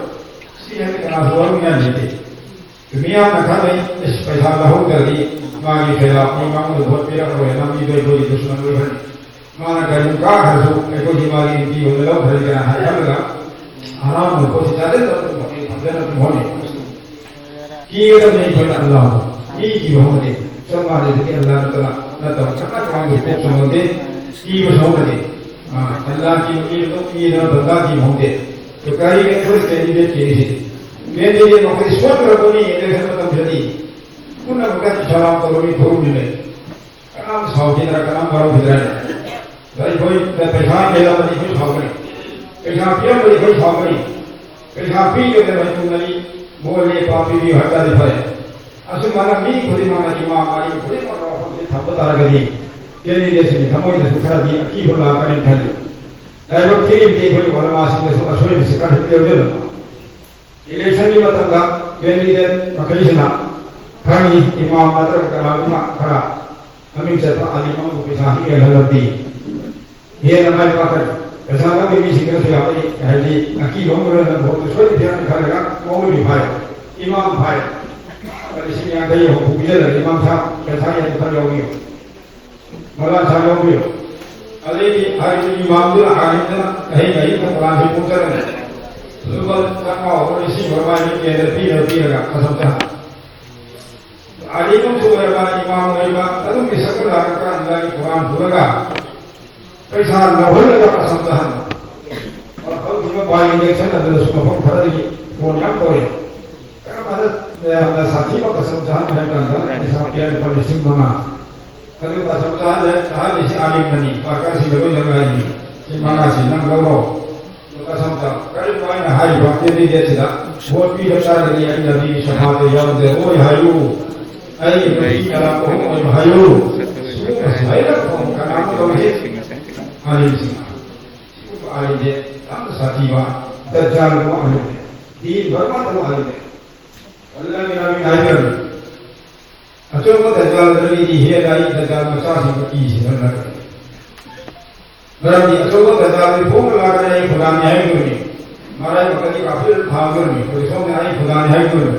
ꯁꯤ ꯍꯥꯏꯕ ꯀꯅꯥꯁꯨ ꯋꯥꯔꯧꯅꯤꯡꯉꯥꯏ ꯂꯩꯇꯦ꯫ ꯃꯤꯌꯥꯝꯅ ꯈꯜꯂꯤ, "ꯑꯁ, ꯄꯩꯁꯥ ꯂꯧꯍꯧꯗ꯭ꯔꯗꯤ ꯃꯥꯒꯤ ꯐꯦꯂꯥꯞꯅꯤ, ꯃꯉꯣꯟꯗ ꯚꯣꯠ ꯄꯤꯔꯛꯑꯔꯣꯏ, ꯂꯝꯕꯤꯗꯣ ꯑꯩꯈꯣꯏꯒꯤ ꯗꯨꯁꯃꯟ ꯑꯣꯏꯈ꯭ꯔꯅꯤ꯫ ꯃꯥꯅ ꯀꯔꯤꯒꯨꯝꯕ ꯀꯥꯈ꯭ꯔꯁꯨ ꯑꯩꯈꯣꯏꯒꯤ ꯃꯥꯒꯤ ꯑꯦꯝ ꯄꯤ ꯑꯣꯏꯅ ꯂꯧꯈ꯭ꯔꯗꯤ ꯀꯅꯥ ꯍꯥꯏ?" ꯈꯜꯂꯒ ꯍꯔꯥꯎꯅ ꯚꯣꯠꯁꯤ ꯆꯥꯁꯤꯜꯂꯒ ꯑꯗꯨꯝ ꯋꯥꯈꯜ ꯐꯖꯅ ꯑꯗꯨꯝ ꯍꯣꯠꯅꯩ꯫ ꯀꯤꯒꯗꯕꯅꯤ ꯑꯩꯈꯣꯏꯅ ꯑꯜꯂꯥꯍꯕꯨ꯫ ꯃꯤ ꯀꯤꯕ ꯍꯧꯅꯗꯦ꯫ ꯆꯞ ꯃꯥꯟꯅꯩ꯫ ꯑꯗꯒꯤ ꯑꯜꯂꯥꯍ ꯅꯠꯇꯅ ꯅꯠꯇꯕ ꯀꯅꯥ ꯀꯅꯥꯒꯤ ꯄꯣꯠꯁꯨ ꯍꯧꯅꯗꯦ꯫ ꯀꯤꯕꯁꯨ ꯍꯧꯅꯗꯦ꯫ ꯑꯥ, ꯑꯜꯂꯥꯍ ꯀꯤꯕ ꯃꯤ ꯑꯗꯨꯝ ꯀꯤꯗꯅ ꯗꯟꯗꯥ ꯀꯤꯕ ꯍꯧꯅꯗꯦ꯫ ꯑꯗꯨ ꯀꯔꯤꯒꯤ ꯑꯩꯈꯣꯏ ꯀꯦꯟꯗꯤꯗꯦꯠ ꯀꯤꯔꯤꯁꯤ? ꯀꯦꯟꯗꯤꯗꯦꯠ ꯃꯈꯣꯏꯗꯤ ꯁꯣꯟꯈ꯭ꯔꯕꯅꯤ ꯏꯂꯦꯛꯁꯟ ꯃꯇꯝꯗꯗꯤ꯫ ꯄꯨꯝꯅꯃꯛꯇ ꯁꯂꯥꯝ ꯇꯧꯔꯝꯃꯤ, ꯈꯨꯔꯨꯝꯃꯤꯕꯅꯤ꯫ ꯀꯅꯥꯝ ꯁꯥꯎꯈꯤꯗ꯭ꯔꯥ, ꯀꯅꯥꯝ ꯋꯥꯔꯧꯈꯤꯗ꯭ꯔꯥ? ꯑꯗ ꯑꯩꯈꯣꯏꯗ ꯄꯩꯁꯥ ꯍꯦꯜꯂꯕꯗꯤ ꯑꯩꯈꯣꯏ ꯁꯥꯎꯒꯅꯤ, ꯄꯩꯁꯥ ꯄꯤꯔꯝꯕꯗꯤ ꯑꯩꯈꯣꯏ ꯁꯥꯎꯒꯅꯤ꯫ ꯄꯩꯁꯥ ꯄꯤꯗꯕ ꯃꯇꯨꯡꯗꯗꯤ ꯃꯣꯠ ꯂꯦꯞꯄ ꯄꯤꯕꯤꯌꯨ ꯍꯥꯏꯕ ꯇꯥꯔꯗꯤ ꯐꯔꯦ꯫ ꯑꯁꯨꯝꯕꯅ ꯃꯤ ꯈꯨꯗꯤꯡꯃꯛꯅ, ꯏꯃꯥ ꯃꯔꯤ ꯈꯨꯗꯤꯡꯃꯛꯅ ꯋꯥꯐꯝꯁꯤ ꯊꯝꯕ ꯇꯥꯔꯒꯗꯤ ꯀꯦꯟꯗꯤꯗꯦꯠꯁꯤꯡꯒꯤ ꯊꯃꯣꯏꯗꯁꯨ ꯈꯔꯗꯤ ꯑꯀꯤꯕ ꯂꯥꯛꯀꯅꯤ ꯈꯜꯂꯤ꯫ ꯂꯥꯏꯕꯛ ꯊꯤꯔꯤꯕꯗꯤ ꯑꯩꯈꯣꯏ ꯑꯣꯂꯃꯥꯁꯤꯡꯗꯁꯨ ꯑꯁꯣꯏꯕꯁꯤ ꯈꯔ ꯌꯥꯎꯖꯔꯝꯕ꯫ ꯏꯂꯦꯛꯁꯟꯒꯤ ꯃꯇꯝꯗ ꯀꯦꯟꯗꯤꯗꯦꯠ ꯃꯈꯩꯁꯤꯅ ꯈꯪꯉꯤ, ꯏꯃꯥꯝ ꯅꯠꯇ꯭ꯔꯒ ꯀꯅꯥꯒꯨꯝꯕ ꯈꯔ ꯃꯃꯤꯡ ꯆꯠꯄ ꯑꯂꯤꯝ ꯑꯃꯕꯨ ꯄꯩꯁꯥ ꯍꯦꯜꯍꯜꯂꯕꯗꯤ ꯍꯦꯟꯅ ꯃꯥꯏ ꯄꯥꯛꯀꯅꯤ꯫ ꯄꯩꯁꯥ ꯂꯧꯕ ꯃꯤꯁꯤꯡꯗꯁꯨ ꯌꯥꯎꯔꯛꯏ, ꯍꯥꯏꯗꯤ ꯑꯀꯤꯕ ꯑꯃ ꯑꯣꯏꯔꯒ ꯚꯣꯠꯇꯨ ꯁꯣꯏꯗꯅ ꯄꯤꯔꯛꯑꯅꯤ ꯈꯜꯂꯒ ꯃꯑꯣꯡꯗꯤ ꯐꯥꯏ꯫ ꯏꯃꯥꯝ ꯐꯥꯏ꯫ ꯂꯨꯄꯥ ꯂꯤꯁꯤꯡ ꯌꯥꯡꯈꯩ ꯍꯨꯝꯐꯨ ꯄꯤꯖꯔꯒ ꯏꯃꯥꯝ ꯁꯥ ꯄꯩꯁꯥ ꯌꯥꯝ ꯈꯔ ꯌꯥꯎꯕꯤꯌꯨ꯫ ꯃꯔꯥ ꯁꯥ ꯌꯥꯎꯕꯤꯌꯨ꯫ ꯑꯗꯩꯗꯤ ꯍꯥꯏꯔꯤꯕ ꯏꯃꯥꯝꯗꯨꯅ ꯍꯥꯏꯔꯤꯗꯅ ꯑꯍꯤꯡ ꯑꯍꯤꯡꯗ ꯀꯣꯔꯥꯟꯁꯤ ꯄꯨꯡ ꯇꯔꯦꯠ꯫ ꯂꯨꯄꯥ ꯆꯥꯝꯃꯉꯥ ꯑꯣꯏꯔꯣ, ꯂꯤꯁꯤꯡ ꯑꯣꯏꯔꯣ, ꯃꯥꯏ ꯀꯦꯟꯗ꯭ꯔ ꯄꯤꯔ ꯄꯤꯔꯒ ꯃꯊꯪ ꯆꯍꯤ ꯑꯥꯂꯤꯝ ꯑꯃꯁꯨ ꯑꯣꯏꯔꯕ, ꯏꯃꯥꯝ ꯑꯣꯏꯔꯕ, ꯑꯗꯨꯝ ꯃꯤꯁꯛ ꯑꯃ ꯂꯥꯛꯑꯀꯥꯟꯗ ꯀꯨꯔꯥꯟ ꯄꯨꯔꯒ ꯄꯩꯁꯥ ꯂꯧꯍꯜꯂꯒ ꯀꯁꯝ ꯆꯥꯍꯟꯕ꯫ ꯍꯧꯈꯤꯕ by election ꯑꯗꯨꯗꯁꯨ ꯃꯐꯝ ꯈꯔꯗꯒꯤ ꯐꯣꯟ ꯌꯥꯝ ꯇꯧꯔꯛꯑꯦ꯫ ꯀꯔꯝꯕꯅ ꯃꯌꯥꯝꯅ ꯁꯥꯊꯤꯕ ꯀꯁꯝ ꯆꯥꯍꯟꯕ ꯍꯥꯏꯕ ꯀꯥꯟꯗ ꯄꯩꯁꯥ ꯄꯤꯔ ꯂꯨꯄꯥ ꯂꯤꯁꯤꯡ ꯃꯉꯥ꯫ ꯑꯗꯨ ꯀꯁꯝ ꯆꯥꯍꯜꯂꯦ, ꯆꯥꯍꯜꯂꯤꯁꯤ ꯑꯥꯂꯤꯝꯅꯅꯤ, ꯁꯔꯀꯥꯔꯁꯤꯡꯗ ꯂꯣꯏ ꯂꯪꯂꯥꯏꯅꯤ꯫ ꯁꯤ ꯃꯉꯥꯁꯤ ꯅꯪ ꯂꯧꯔꯣ꯫ ꯀꯁꯝ ꯆꯥ-, ꯀꯔꯤꯒꯨꯝꯕ ꯑꯩꯅ ꯍꯥꯏꯔꯤꯕ ꯀꯦꯟꯗꯤꯗꯦꯠꯁꯤꯗ ꯚꯣꯠ ꯄꯤꯕ ꯇꯥꯔꯒꯗꯤ ꯑꯩ ꯅꯕꯤꯒꯤ ꯁꯐꯥꯗ ꯌꯥꯎꯖꯔꯣꯏ ꯍꯥꯏꯌꯨ꯫ ꯑꯩ ꯅꯨꯄꯤ ꯀꯅꯥ ꯀꯣꯡ ꯑꯣꯏꯕ ꯍꯥꯏꯌꯨ꯫ ꯁꯤꯒꯨꯝꯕꯁꯤ ꯍꯥꯏꯔꯒ ꯀꯅꯥ ꯀꯣꯡ ꯑꯥꯂꯤꯝꯁꯤꯡ꯫ ꯁꯤꯒꯨꯝꯕ ꯑꯥꯂꯤꯝꯁꯦ ꯌꯥꯝꯅ ꯁꯥꯊꯤꯕ, ꯗꯖꯥꯜꯒꯨꯝꯕ ꯑꯥꯂꯤꯝꯅꯦ꯫ ꯗꯤꯟ ꯕꯔꯕꯥꯗ ꯇꯧꯕ ꯑꯥꯂꯤꯝꯅꯦ꯫ ꯑꯜꯂꯥꯍꯒꯤ ꯅꯕꯤꯅ ꯍꯥꯏꯕꯤꯔꯝꯃꯤ꯫ ꯑꯆꯧꯕ ꯗꯖꯥꯜꯗꯒꯤꯗꯤ ꯍꯦꯟꯅ ꯑꯩ ꯗꯖꯥꯜ ꯃꯆꯥꯁꯤꯡꯕꯨ ꯀꯤꯁꯤꯅ ꯅꯠꯇꯦ꯫ ꯃꯔꯝꯗꯤ ꯑꯆꯧꯕ ꯗꯖꯥꯜꯗꯤ ꯐꯣꯡꯅ ꯂꯥꯛꯀꯅꯤ, ꯑꯩ ꯈꯨꯗꯥꯅꯤ ꯍꯥꯏꯕꯤꯕꯅꯤ꯫ ꯃꯔꯥꯏꯕꯛꯇꯗꯤ ꯀꯥꯐꯤꯔ ꯊꯥꯡꯗꯣꯏꯅꯤ꯫ ꯑꯩꯈꯣꯏ ꯁꯣꯝꯅ ꯑꯩ ꯈꯨꯗꯥꯅꯤ ꯍꯥꯏꯕꯤꯕꯅꯤ꯫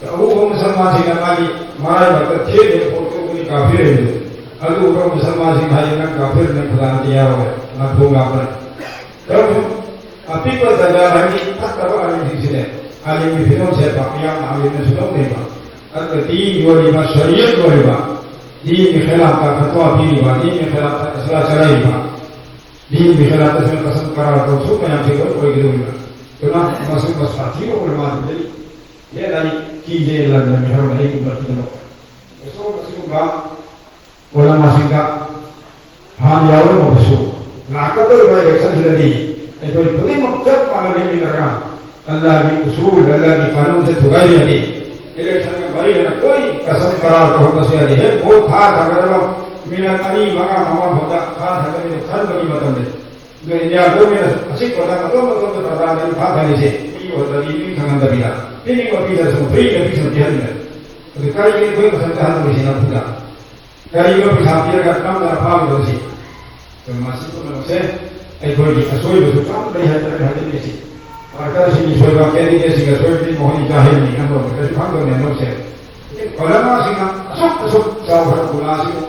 ꯑꯎꯕ ꯃꯨꯁꯜꯃꯥꯟꯁꯤꯡꯅ ꯃꯥꯒꯤ ꯃꯔꯥꯏꯕꯛꯇ ꯊꯦꯠꯂꯤꯕ ꯄꯣꯠꯇꯨꯕꯨꯗꯤ ꯀꯥꯐꯤꯔ ꯑꯣꯏꯕꯅꯤ꯫ ꯑꯗꯨ ꯎꯕ ꯃꯨꯁꯜꯃꯥꯟꯁꯤꯡꯅ ꯍꯥꯏꯌꯦ, "ꯅꯪ ꯀꯥꯐꯤꯔ, ꯅꯪ ꯈꯨꯗꯥꯅꯗꯤ ꯌꯥꯔꯣꯏ, ꯅꯪ ꯐꯣꯡ ꯂꯥꯛꯄꯅꯤ"꯫ ꯇꯧꯔꯁꯨ ꯑꯄꯤꯛꯄ ꯗꯔꯒꯥ ꯍꯥꯏꯗꯤ ꯐꯠꯇꯕ ꯑꯥꯂꯤꯝꯁꯤꯡꯁꯤꯅꯦ꯫ ꯑꯥꯂꯤꯝꯒꯤ ꯐꯤꯕꯝ ꯁꯦꯠꯄ ꯃꯤꯌꯥꯝꯅ ꯑꯥꯂꯤꯝꯅꯁꯨ ꯂꯧꯅꯩꯕ꯫ ꯑꯗꯨꯒ ꯗꯤꯟꯒꯤ ꯑꯣꯏꯔꯤꯕ, ꯁꯔꯤꯌꯠꯀꯤ ꯑꯣꯏꯔꯤꯕ, ꯗꯤꯟꯒꯤ ꯈꯤꯂꯥꯐꯇ ꯐꯠꯋꯥ ꯄꯤꯔꯤꯕ, ꯗꯤꯟꯒꯤ ꯈꯤꯂꯥꯐꯇ ꯏꯁꯂꯥ ꯆꯠꯅꯔꯤꯕ, ꯗꯤꯟꯒꯤ ꯈꯤꯂꯥꯐꯇ ꯁꯨꯝ ꯀꯁꯝ ꯀꯔꯥꯔ ꯇꯧ ꯁꯨꯝ ꯃꯌꯥꯝꯁꯦ ꯂꯣꯏ ꯑꯣꯏꯒꯗꯧꯔꯤꯕ꯫ ꯑꯗꯨꯅ ꯃꯁꯤꯒꯨꯝꯕ ꯁꯥꯊꯤꯕ ꯎꯂꯃꯥꯗꯨꯗꯩ ꯍꯦꯟꯅ ꯑꯩ ꯀꯤꯗꯦ ꯂꯥꯟꯗꯝꯃꯤ ꯍꯥꯏꯕ ꯑꯩꯒꯤ ꯃꯇꯤꯛ ꯑꯃ꯫ ꯑꯁꯣꯝ ꯑꯁꯤꯒꯨꯝꯕ ꯎꯂꯃꯥꯁꯤꯡꯗ ꯍꯥꯟꯅ ꯌꯥꯎꯔꯝꯃꯕꯁꯨ ꯂꯥꯛꯀꯗꯧꯔꯤꯕ ꯏꯂꯦꯛꯁꯟꯁꯤꯗꯗꯤ ꯑꯩꯈꯣꯏ ꯈꯨꯗꯤꯡꯃꯛ ꯆꯞ ꯃꯥꯟꯅꯅ ꯂꯦꯞꯃꯤꯟꯅꯔꯒ ꯑꯜꯂꯥꯍꯒꯤ ꯎꯁꯨꯜ, ꯑꯜꯂꯥꯍꯒꯤ ꯀꯥꯅꯨꯟꯁꯦ ꯊꯨꯒꯥꯏꯔꯒꯗꯤ ꯏꯂꯦꯛꯁꯟꯒ ꯃꯔꯤ ꯂꯩꯅ ꯀꯣꯏ ꯀꯁꯝ ꯀꯔꯥꯔ ꯇꯧꯍꯟꯕꯁꯨ ꯌꯥꯗꯦ꯫ ꯍꯦꯛ ꯚꯣꯠ ꯊꯥ ꯊꯥꯗꯔꯒ ꯃꯤꯅꯠ ꯑꯅꯤ, ꯃꯉꯥ, ꯃꯉꯥ ꯐꯥꯎꯗ ꯊꯥ ꯊꯥꯗꯔꯒ ꯈꯟꯕꯒꯤ ꯃꯇꯝꯗ ꯑꯗꯣ ꯏꯟꯗꯤꯌꯥ ꯒꯣꯔꯃꯦꯟꯅ ꯑꯁꯤ ꯄ꯭ꯔꯖꯥ ꯑꯇꯣꯞ ꯑꯇꯣꯞꯄ ꯄ꯭ꯔꯖꯥꯗ ꯂꯨꯈꯥ ꯊꯥꯔꯤꯁꯦ ꯃꯤ ꯑꯣꯏꯕꯗꯤ ꯃꯤ ꯈꯪꯍꯟꯗꯕꯤꯗ ꯄꯤꯅꯤꯡꯕ ꯄꯤꯗ꯭ꯔꯁꯨ ꯐ꯭ꯔꯤꯗ ꯄꯤꯁꯨ ꯄꯤꯍꯟꯕ꯫ ꯑꯗꯨ ꯀꯔꯤꯒꯤ ꯑꯩꯈꯣꯏ ꯃꯁꯛ ꯆꯥꯍꯟꯗꯕꯁꯤ ꯅꯝꯐꯨꯗ? ꯀꯔꯤꯒꯤꯅꯣ ꯄꯩꯁꯥ ꯄꯤꯔꯒ ꯅꯝꯗꯅ ꯐꯥꯕꯤꯗꯕꯁꯤ? ꯑꯗꯨ ꯃꯁꯤ ꯄꯨꯝꯅꯃꯛꯁꯦ ꯑꯩꯈꯣꯏꯒꯤ ꯑꯁꯣꯏꯕꯁꯨ ꯆꯥꯎꯅ ꯂꯩ ꯍꯥꯏꯗꯅ ꯍꯥꯏꯖꯅꯤꯡꯉꯤꯁꯤ꯫ ꯋꯥꯔꯀꯔꯁꯤꯡꯒꯤ ꯁꯣꯏꯕ, ꯀꯦꯟꯗꯤꯗꯦꯠꯁꯤꯡꯒꯤ ꯑꯁꯣꯏꯕꯗꯤ ꯃꯈꯣꯏꯅ ꯆꯥꯍꯟꯅꯤ ꯈꯟꯕ ꯀꯩꯁꯨ ꯈꯪꯗꯕꯅꯦ ꯃꯔꯝꯁꯦ꯫ ꯎꯂꯃꯥꯁꯤꯡꯅ ꯑꯁꯨꯛ ꯑꯁꯨꯛ ꯆꯥꯎꯈ꯭ꯔꯕ ꯒꯨꯅꯥꯁꯤꯕꯨ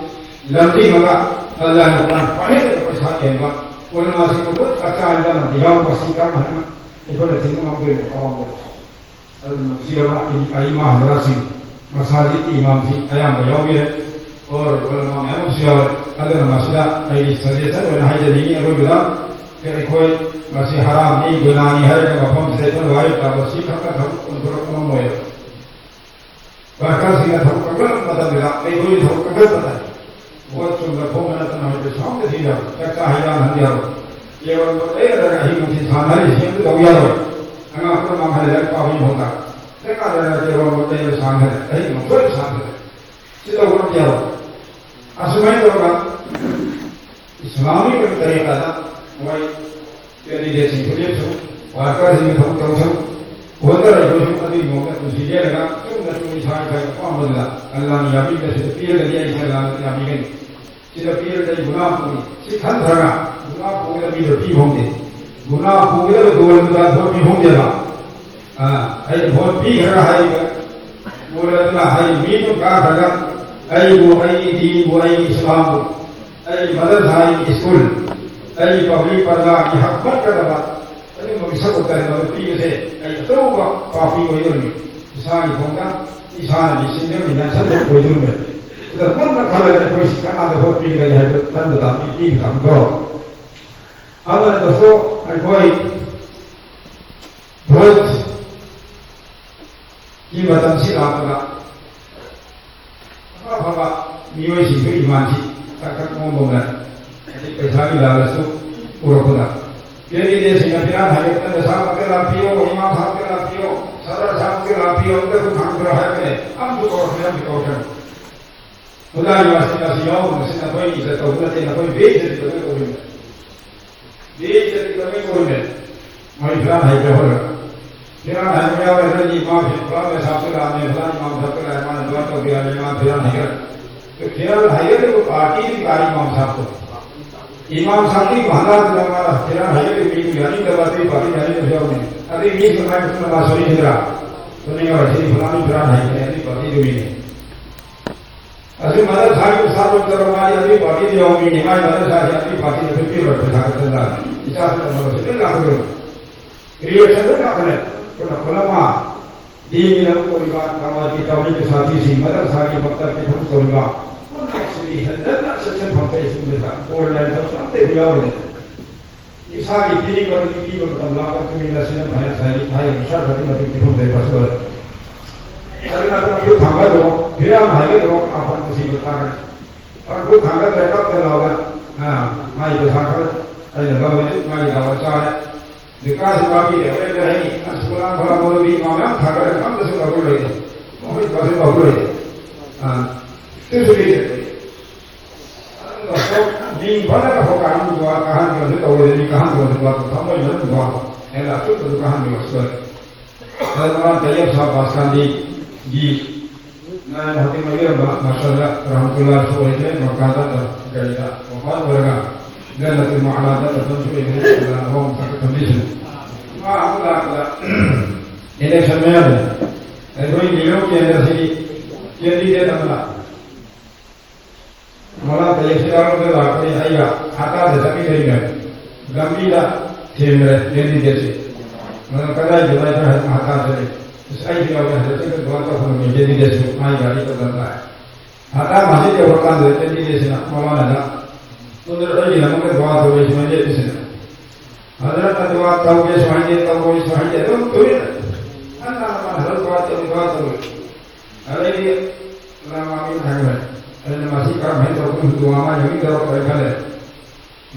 ꯂꯝꯖꯤꯡꯉꯒ ꯑꯜꯂꯥꯍꯅ ꯈ꯭ꯋꯥꯏꯗꯒꯤ ꯄꯩꯁꯥ ꯍꯦꯟꯕ ꯎꯂꯃꯥꯁꯤꯡꯕꯨ ꯂꯣꯏ ꯆꯥꯛꯆꯥ ꯍꯟꯖꯥꯟꯅꯕ ꯌꯥꯎꯕ ꯑꯁꯤ ꯀꯔꯝ ꯍꯥꯏꯅ ꯑꯩꯈꯣꯏꯅ ꯊꯤꯡꯕ ꯉꯝꯗꯣꯏꯅꯣ? ꯑꯋꯥꯡꯕꯗ ꯑꯗꯨꯅ ꯅꯨꯡꯁꯤꯔꯕ ꯑꯩ ꯑꯏꯃꯥ ꯍꯖꯔꯥꯠꯁꯤꯡ, ꯃꯁꯥꯖꯤꯗꯀꯤ ꯏꯃꯥꯝꯁꯤꯡ ꯑꯌꯥꯝꯕ ꯌꯥꯎꯕꯤꯔꯦ꯫ ꯑꯣꯔ ꯎꯂꯃꯥ ꯃꯌꯥꯝ ꯑꯃꯁꯨ ꯌꯥꯎꯔꯦ꯫ ꯑꯗꯨꯅ ꯃꯁꯤꯗ ꯑꯩꯒꯤ ꯁꯖꯦꯁꯟ ꯑꯣꯏꯅ ꯍꯥꯏꯖꯅꯤꯡꯉꯤ꯫ ꯑꯔꯣꯏꯕꯗ ꯑꯩꯈꯣꯏ ꯃꯁꯤ ꯍꯔꯥꯝꯅꯤ, ꯒꯨꯅꯥꯅꯤ ꯍꯥꯏꯔꯒ ꯃꯐꯝꯁꯤꯗ ꯑꯩꯈꯣꯏ ꯋꯥꯔꯤ ꯇꯥꯕ ꯁꯤ ꯈꯛꯇ ꯊꯕꯛ ꯑꯣꯟꯊꯣꯔꯛꯄ ꯉꯝꯃꯣꯏ꯫ ꯋꯥꯔꯀꯔꯁꯤꯡꯅ ꯊꯕꯛ ꯀꯟꯈꯠꯂꯛꯄ ꯃꯇꯝꯗ ꯑꯩꯈꯣꯏꯒꯤ ꯊꯕꯛ ꯀꯟꯈꯠꯄꯗ ꯚꯣꯠ ꯆꯨꯝꯅ ꯈꯣꯝꯕ ꯅꯠꯇꯅ ꯍꯧꯖꯤꯛ ꯁꯥꯎꯅ ꯊꯤꯕ ꯌꯥꯔꯣꯏ꯫ ꯆꯥꯛ ꯆꯥ ꯍꯩꯖꯥꯟꯅꯍꯟꯕ ꯌꯥꯔꯣꯏ꯫ ꯀꯦꯕꯜ ꯕꯣꯠ ꯂꯩꯔꯒ ꯑꯍꯤꯡ ꯅꯨꯡꯊꯤꯜ ꯁꯥꯟꯅꯔꯤꯁꯤ ꯑꯝꯇ ꯇꯧ ꯌꯥꯔꯣꯏ꯫ ꯑꯉꯥꯡ ꯄꯨꯝꯅꯃꯛ ꯃꯥꯡꯍꯜꯂꯦ ꯂꯥꯏꯔꯤꯛ ꯄꯥꯕꯒꯤ ꯃꯍꯨꯠꯇ꯫ ꯗꯔꯀꯥꯔ ꯂꯩꯔꯒ ꯀꯦꯕꯜ ꯕꯣꯠ ꯂꯩꯔꯒ ꯁꯥꯟꯅꯍꯜꯂꯦ꯫ ꯑꯍꯤꯡ ꯅꯣꯡꯁꯣꯏꯗ ꯁꯥꯟꯅꯍꯜꯂꯦ꯫ ꯁꯤ ꯇꯧꯕ ꯑꯝꯇ ꯌꯥꯔꯣꯏ꯫ ꯑꯁꯨꯃꯥꯏꯅ ꯇꯧꯔꯒ ꯏꯁꯂꯥꯃꯤꯛ ꯑꯣꯏꯕ ꯇꯔꯤꯀꯥꯗ ꯃꯣꯏ ꯀꯦꯟꯗꯤꯗꯦꯠꯁꯤꯡ ꯈꯨꯗꯤꯡꯃꯛꯁꯨ ꯋꯥꯔꯀꯔꯁꯤꯡꯒꯤ ꯊꯕꯛ ꯇꯧꯁꯨ ꯋꯥꯔꯀꯔ ꯑꯩꯈꯣꯏꯁꯨ ꯑꯗꯨꯒꯤ ꯃꯑꯣꯡꯗ ꯄꯨꯟꯁꯤ ꯂꯦꯜꯂꯒ ꯆꯨꯝꯅ ꯆꯨꯝꯅ ꯏꯁꯥ ꯏꯁꯥꯒꯤ ꯑꯄꯥꯝꯕꯗꯨꯗ ꯑꯜꯂꯥꯅ ꯌꯥꯕꯤꯕꯗ ꯁꯤꯗ ꯄꯤꯔꯒꯗꯤ ꯑꯩꯁꯦ ꯑꯜꯂꯥꯅ ꯌꯥꯕꯤꯒꯅꯤ꯫ ꯁꯤꯗ ꯄꯤꯔꯒꯗꯤ ꯑꯩ ꯒꯨꯅꯥ ꯄꯨꯅꯤ꯫ ꯁꯤ ꯈꯟꯊꯔꯒ ꯒꯨꯅꯥ ꯄꯨꯒꯗꯕ ꯃꯤꯗ ꯄꯤ ꯐꯪꯗꯦ꯫ ꯒꯨꯅꯥ ꯄꯨꯒꯗꯕ ꯗꯣꯟꯗꯨꯗ ꯚꯣꯠ ꯄꯤ ꯐꯪꯗꯦꯕ꯫ ꯑꯥ, ꯑꯩ ꯚꯣꯠ ꯄꯤꯈ꯭ꯔꯒ ꯍꯥꯏꯔꯤꯕ ꯃꯣꯂꯦꯗꯨꯅ ꯍꯥꯏꯔꯤꯕ ꯃꯤꯗꯨ ꯀꯥꯈ꯭ꯔꯒ ꯑꯩꯕꯨ, ꯑꯩꯒꯤ ꯗꯤꯟꯕꯨ, ꯑꯩꯒꯤ ꯏꯁꯂꯥꯝꯕꯨ, ꯑꯩꯒꯤ ꯃꯗꯔꯁꯥ, ꯑꯩꯒꯤ ꯁ꯭ꯀꯨꯜ, ꯑꯩꯒꯤ ꯄꯕ꯭ꯂꯤꯛ ꯄ꯭ꯔꯖꯥꯒꯤ ꯍꯛ ꯃꯠꯀꯗꯕ ꯑꯗꯨꯒꯨꯝꯕ ꯃꯤꯁꯛ ꯎꯠꯇꯅ ꯃꯗꯨ ꯄꯤꯕꯁꯦ ꯑꯩ ꯑꯆꯧꯕ ꯄꯥꯄꯤ ꯑꯣꯏꯗꯣꯔꯤꯃꯤ꯫ ꯏꯁꯥꯒꯤ ꯈꯣꯡꯗ ꯏꯁꯥꯅ ꯂꯤꯁꯤꯟꯗꯨꯅ ꯅꯦꯜꯁꯟ ꯑꯣꯏꯗꯣꯔꯤꯃꯤ꯫ ꯑꯗ ꯃꯨꯟꯅ ꯈꯜꯂꯒ ꯑꯩꯈꯣꯏ ꯁꯤ ꯀꯅꯥꯗ ꯚꯣꯠ ꯄꯤꯒꯗꯒꯦ ꯍꯥꯏꯕꯗꯨ ꯈꯟꯕ ꯇꯥꯕꯅꯤ, ꯄꯤꯕ ꯇꯥꯕꯅꯤꯀꯣ꯫ ꯑꯃꯅ ꯗꯣꯁꯇꯣ ꯑꯩꯈꯣꯏ ꯚꯣꯠꯀꯤ ꯃꯇꯝꯁꯤ ꯂꯥꯛꯄꯗ ꯑꯐ ꯑꯐꯕ ꯃꯤꯑꯣꯏꯁꯤꯡꯁꯨ ꯏꯃꯥꯟꯁꯤ ꯇꯛ ꯇꯛ ꯑꯣꯟꯕ ꯉꯝꯂꯦ꯫ ꯍꯥꯏꯗꯤ ꯄꯩꯁꯥꯒꯤ ꯂꯥꯂꯁꯇꯨ ꯎꯔꯛꯄꯗ ꯀꯦꯟꯗꯤꯗꯦꯠꯁꯤꯡꯅ ꯐꯤꯔꯥꯟ ꯍꯥꯏꯒꯠꯇꯅ ꯁꯥ ꯃꯀꯩ ꯂꯥꯛꯄꯤꯌꯣ, ꯏꯃꯥ ꯁꯥ ꯃꯀꯩ ꯂꯥꯛꯄꯤꯌꯣ, ꯁꯗꯥ ꯁꯥ ꯃꯀꯩ ꯂꯥꯛꯄꯤꯌꯣ, ꯑꯝꯇꯁꯨ ꯈꯪꯗ꯭ꯔꯣ ꯍꯥꯏꯕꯅꯦ꯫ ꯑꯝꯁꯨ ꯀꯧꯔꯛꯇ꯭ꯔꯦ, ꯑꯝꯁꯨ ꯀꯧꯔꯛꯇ꯭ꯔꯦ꯫ ꯃꯗꯨꯒꯤ ꯋꯥꯁꯤꯡ ꯑꯁꯤ ꯌꯥꯎꯕ ꯉꯁꯤ ꯅꯈꯣꯏ ꯏꯖꯠ ꯇꯧꯕ ꯅꯠꯇꯦ, ꯅꯈꯣꯏ ꯕꯦꯏꯖꯠ ꯇꯧꯕ ꯀꯧꯔꯤꯕꯅꯤ꯫ ꯕꯦꯏꯖꯠ ꯇꯧꯕ ꯀꯧꯔꯤꯕꯅꯤ꯫ ꯃꯣꯏ ꯐꯤꯔꯥꯟ ꯍꯩꯕ ꯍꯧꯔꯒ꯫ ꯐꯤꯔꯥꯟ ꯍꯩꯕ ꯌꯥꯎꯔꯒꯗꯤ ꯃꯥ ꯐꯤ-, ꯐꯤꯔꯥꯟ ꯁꯥꯞꯇ ꯂꯥꯛꯑꯝꯃꯦ, ꯐꯤꯔꯥꯟ ꯏꯃꯥꯝ ꯁꯥꯞꯇ ꯂꯥꯛꯑꯦ, ꯃꯥꯅ ꯑꯗꯨꯃꯥꯏꯅ ꯇꯧꯕ ꯌꯥꯅꯤ, ꯃꯥ ꯐꯤꯔꯥꯟ ꯍꯩꯒꯠ-, ꯐꯤꯔꯥꯟ ꯍꯩꯒꯠꯂꯤꯕ ꯄꯥꯔꯇꯤꯗꯨꯒꯤ ꯀꯥꯔꯤ ꯏꯃꯥꯝ ꯁꯥꯞꯇꯣ꯫ ꯏꯃꯥꯝ ꯁꯥꯞꯀꯤ ꯃꯍꯜꯂꯥꯗꯨꯗ ꯃꯥꯅ ꯐꯤꯔꯥꯟ ꯍꯩꯒꯠꯂꯤꯕ ꯃꯤꯗꯨ ꯌꯥꯅꯤꯡꯗꯕ ꯑꯗꯨꯒꯤ ꯄꯥꯔꯇꯤ ꯌꯥꯅꯤꯡꯗꯕꯁꯨ ꯌꯥꯎꯕꯅꯤ꯫ ꯑꯗꯨꯒꯤ ꯃꯤꯗꯨ ꯃꯥꯏ ꯃꯇꯨꯡꯗ ꯃꯥ ꯁꯣꯏꯈꯤꯗ꯭ꯔꯥ? ꯁꯣꯏꯅꯤꯡꯉꯔꯣꯏ, ꯁꯤꯗꯤ ꯐꯤꯔꯥꯟ, ꯐꯤꯔꯥꯟ ꯍꯩꯕꯅꯦ, ꯑꯗꯨꯒꯤ ꯄꯥꯔꯇꯤꯗꯨꯒꯤ ꯃꯤꯅꯤ꯫ ꯑꯁꯤ ꯃꯗꯔꯁꯥꯒꯤ ꯎꯁꯇꯥꯗ ꯗꯣꯛꯇꯔ ꯃꯥꯗꯤ ꯑꯗꯨꯒꯤ ꯄꯥꯔꯇꯤꯗ ꯌꯥꯎꯕ ꯃꯤꯅꯤ, ꯃꯥꯏ ꯃꯗꯔꯁꯥꯁꯤ ꯑꯗꯨꯒꯤ ꯄꯥꯔꯇꯤꯗ ꯄꯤꯔꯣꯏ ꯄꯩꯁꯥ ꯈꯛꯇꯪꯗ꯫ ꯏꯆꯥꯁꯨ ꯇꯝꯕ ꯂꯣꯏꯁꯤꯜꯂꯦ ꯂꯥꯛꯄꯤꯔꯣ꯫ ꯔꯤꯌꯦꯛꯁꯟꯗ ꯂꯥꯛꯄꯅꯦ꯫ ꯈꯨꯗꯛ ꯈꯨꯗꯛꯃ ꯗꯤꯟꯒꯤ ꯂꯝ ꯑꯣꯏꯔꯤꯕ, ꯀꯃꯥꯜꯒꯤ ꯇꯧꯔꯤꯕ ꯁꯥꯊꯤꯁꯤꯡ, ꯃꯗꯔꯁꯥꯒꯤ ꯃꯛꯇꯕꯀꯤ ꯊꯕꯛ ꯇꯧꯔꯤꯕ ꯄꯨꯝꯅꯃꯛꯁꯤꯗꯤ ꯍꯟꯖꯟꯅ ꯆꯦꯛꯁꯤꯟꯐꯝ ꯊꯣꯛꯏ꯫ ꯁꯤꯒꯨꯝꯕꯁꯤꯗ ꯑꯣꯟꯂꯥꯏꯟ ꯊꯕꯛꯁꯨ ꯑꯝꯇ ꯍꯦꯛ ꯌꯥꯎꯔꯣꯏꯗꯅ꯫ ꯏꯁꯥꯒꯤ ꯄꯤꯅꯤꯡꯕꯗꯨ ꯄꯤꯕ ꯃꯇꯝ ꯂꯥꯛꯄ ꯃꯇꯨꯡ ꯏꯟꯅ ꯁꯤꯅ ꯐꯅ ꯐꯩ, ꯍꯥꯏꯔꯤꯕ ꯏꯁꯥ ꯈꯛꯀꯤ ꯃꯇꯤꯛ ꯄꯤꯐꯝ ꯂꯩꯕ ꯑꯁꯤ ꯑꯣꯏꯔꯦ꯫ ꯑꯗꯨꯅ ꯇꯥꯡꯈꯨꯜ ꯊꯥꯡꯒꯠꯂꯣ, ꯐꯤꯔꯥꯟ ꯍꯥꯏꯒꯗ꯭ꯔꯣ, ꯑꯐꯕ ꯁꯤꯕ ꯇꯥꯔꯦ꯫ ꯇꯥꯡꯈꯨꯜ ꯊꯥꯡꯒꯠꯂꯦ, ꯀꯞꯇ ꯂꯥꯎꯗ, ꯑ, ꯃꯥꯒꯤ ꯄꯩꯁꯥ ꯈꯔ ꯑꯩꯅ ꯂꯧꯔꯦ, ꯃꯥꯒꯤ ꯗꯥꯎ ꯆꯥꯔꯦ꯫ ꯕꯤꯀꯥꯁ ꯄꯥꯝꯕꯤꯗꯦ, ꯍꯣꯔꯦꯟ ꯍꯌꯦꯡ ꯑꯁ ꯄꯨꯔꯥ ꯐꯔꯥ ꯃꯔꯨ ꯃꯤ ꯃꯌꯥꯝ ꯊꯥꯡꯒꯠꯂꯦ, ꯑꯝꯇꯁꯨ ꯂꯧꯔꯣꯏꯗꯦ, ꯃꯈꯣꯏ ꯄꯥꯁꯨ ꯂꯧꯔꯣꯏꯗꯦ꯫ ꯑ, ꯇꯨꯁꯨ ꯂꯩꯇꯦ꯫ ꯃꯤꯡ ꯐꯅ ꯐꯥꯎ ꯀꯥꯍꯟꯕ, ꯀꯥꯍꯟꯕꯁꯨ ꯇꯧꯔꯣꯏꯗ, ꯃꯤ ꯀꯥꯍꯟꯕꯁꯨ ꯋꯥ ꯊꯃꯣꯏ ꯃꯅꯨꯡ ꯋꯥ ꯍꯦꯟꯅ ꯑꯆꯨꯝꯕꯗꯨ ꯀꯥꯍꯟꯕꯤꯕ ꯁꯣꯏ꯫ ꯑꯗꯨ ꯃꯔꯝ ꯇꯌꯦꯞ ꯁꯥ ꯕꯥꯁꯀꯥꯟꯗꯤꯒꯤ ꯅꯥꯏꯟ ꯍꯧꯖꯤꯛ ꯃꯌꯨꯝꯕ ꯃꯥꯁꯇꯔꯗ ꯔꯍꯃꯇꯨꯜꯂꯥꯍꯁꯨ ꯑꯣꯏꯈ꯭ꯔꯦ, ꯃꯀꯥꯗ ꯀꯔꯤꯗ ꯋꯐꯥꯠ ꯑꯣꯏꯔꯒ ꯖꯟꯅꯇꯨꯜ ꯃꯥꯂꯥꯗ ꯃꯐꯝꯁꯨ ꯑꯣꯏꯈ꯭ꯔꯦ꯫ ꯑꯗꯨꯅ ꯑꯍꯣꯡ ꯊꯝꯕꯤꯁꯤꯅ ꯃꯥ ꯑꯃꯨꯛ ꯂꯥꯛꯄꯗ ꯏꯂꯦꯛꯁꯟ ꯃꯌꯥꯗ ꯑꯩꯈꯣꯏ ꯅꯤꯌꯣꯝ ꯀꯦꯟꯗ꯭ꯔꯁꯤꯒꯤ ꯀꯦꯟꯗꯤꯗꯦꯠ ꯑꯃꯅ ꯃꯅꯥꯛꯇ ꯌꯦꯡꯁꯤꯜꯂꯛꯂꯒ ꯂꯥꯛꯄꯅꯤ꯫ ꯑꯩꯒ ꯍꯇꯥꯗ ꯆꯠꯃꯤꯟꯅꯔꯤꯉꯩ ꯂꯝꯕꯤꯗ ꯊꯦꯡꯅꯔꯦ ꯀꯦꯟꯗꯤꯗꯦꯠꯁꯦ꯫ ꯃꯗꯨ ꯀꯗꯥꯏꯗꯅꯣ ꯍꯥꯏꯗꯅ ꯍꯇꯥ ꯆꯠꯂꯤ꯫ ꯑꯁ, ꯑꯩꯁꯨ ꯌꯥꯎꯒꯦ ꯍꯥꯏꯗꯅ ꯆꯠꯄ ꯗꯨꯀꯥꯟ ꯇꯧꯐꯝ ꯂꯩ꯫ ꯀꯦꯟꯗꯤꯗꯦꯠꯁꯨ ꯃꯥꯏ ꯒꯥꯔꯤ ꯇꯧꯗꯅ ꯂꯥꯛꯑꯦ꯫ ꯍꯇꯥ ꯃꯁꯖꯤꯗ ꯌꯧꯔꯀꯥꯟꯗ ꯀꯦꯟꯗꯤꯗꯦꯠꯁꯤꯅ ꯃꯃꯥꯅꯗ, "ꯁꯣꯝꯗ ꯑꯩꯒꯤꯗꯃꯛꯇ ꯗꯨꯀꯥꯟ ꯇꯧꯔꯦ ꯁꯨꯃꯥꯏꯅ ꯂꯦꯞꯄꯤꯁꯤꯅ"꯫ ꯍꯖꯔꯠꯅ ꯗꯨꯋꯥ ꯇꯧꯒꯦꯁꯨ ꯍꯥꯏꯗꯦ, ꯇꯧꯔꯣꯏꯁꯨ ꯍꯥꯏꯗꯦ, ꯑꯗꯨꯝ ꯇꯨꯃꯤꯟꯅ꯫ ꯍꯟꯅ ꯍꯟꯅ ꯍꯖꯔꯠ ꯗꯨꯋꯥ ꯇꯧꯏ, ꯗꯨꯋꯥ ꯇꯧꯏ꯫ ꯑꯗꯩꯗꯤ ꯏꯃꯥꯝ ꯃꯥꯃꯤꯅ ꯍꯥꯏꯕ, ꯑꯩꯅ ꯃꯁꯤ ꯀꯔꯝꯍꯥꯏꯅ ꯇꯧꯗꯣꯏꯅꯣ? ꯗꯨꯋꯥ ꯃꯥ ꯌꯥꯝ ꯇꯧꯔꯛꯇ꯭ꯔꯦ ꯈꯜꯂꯦ꯫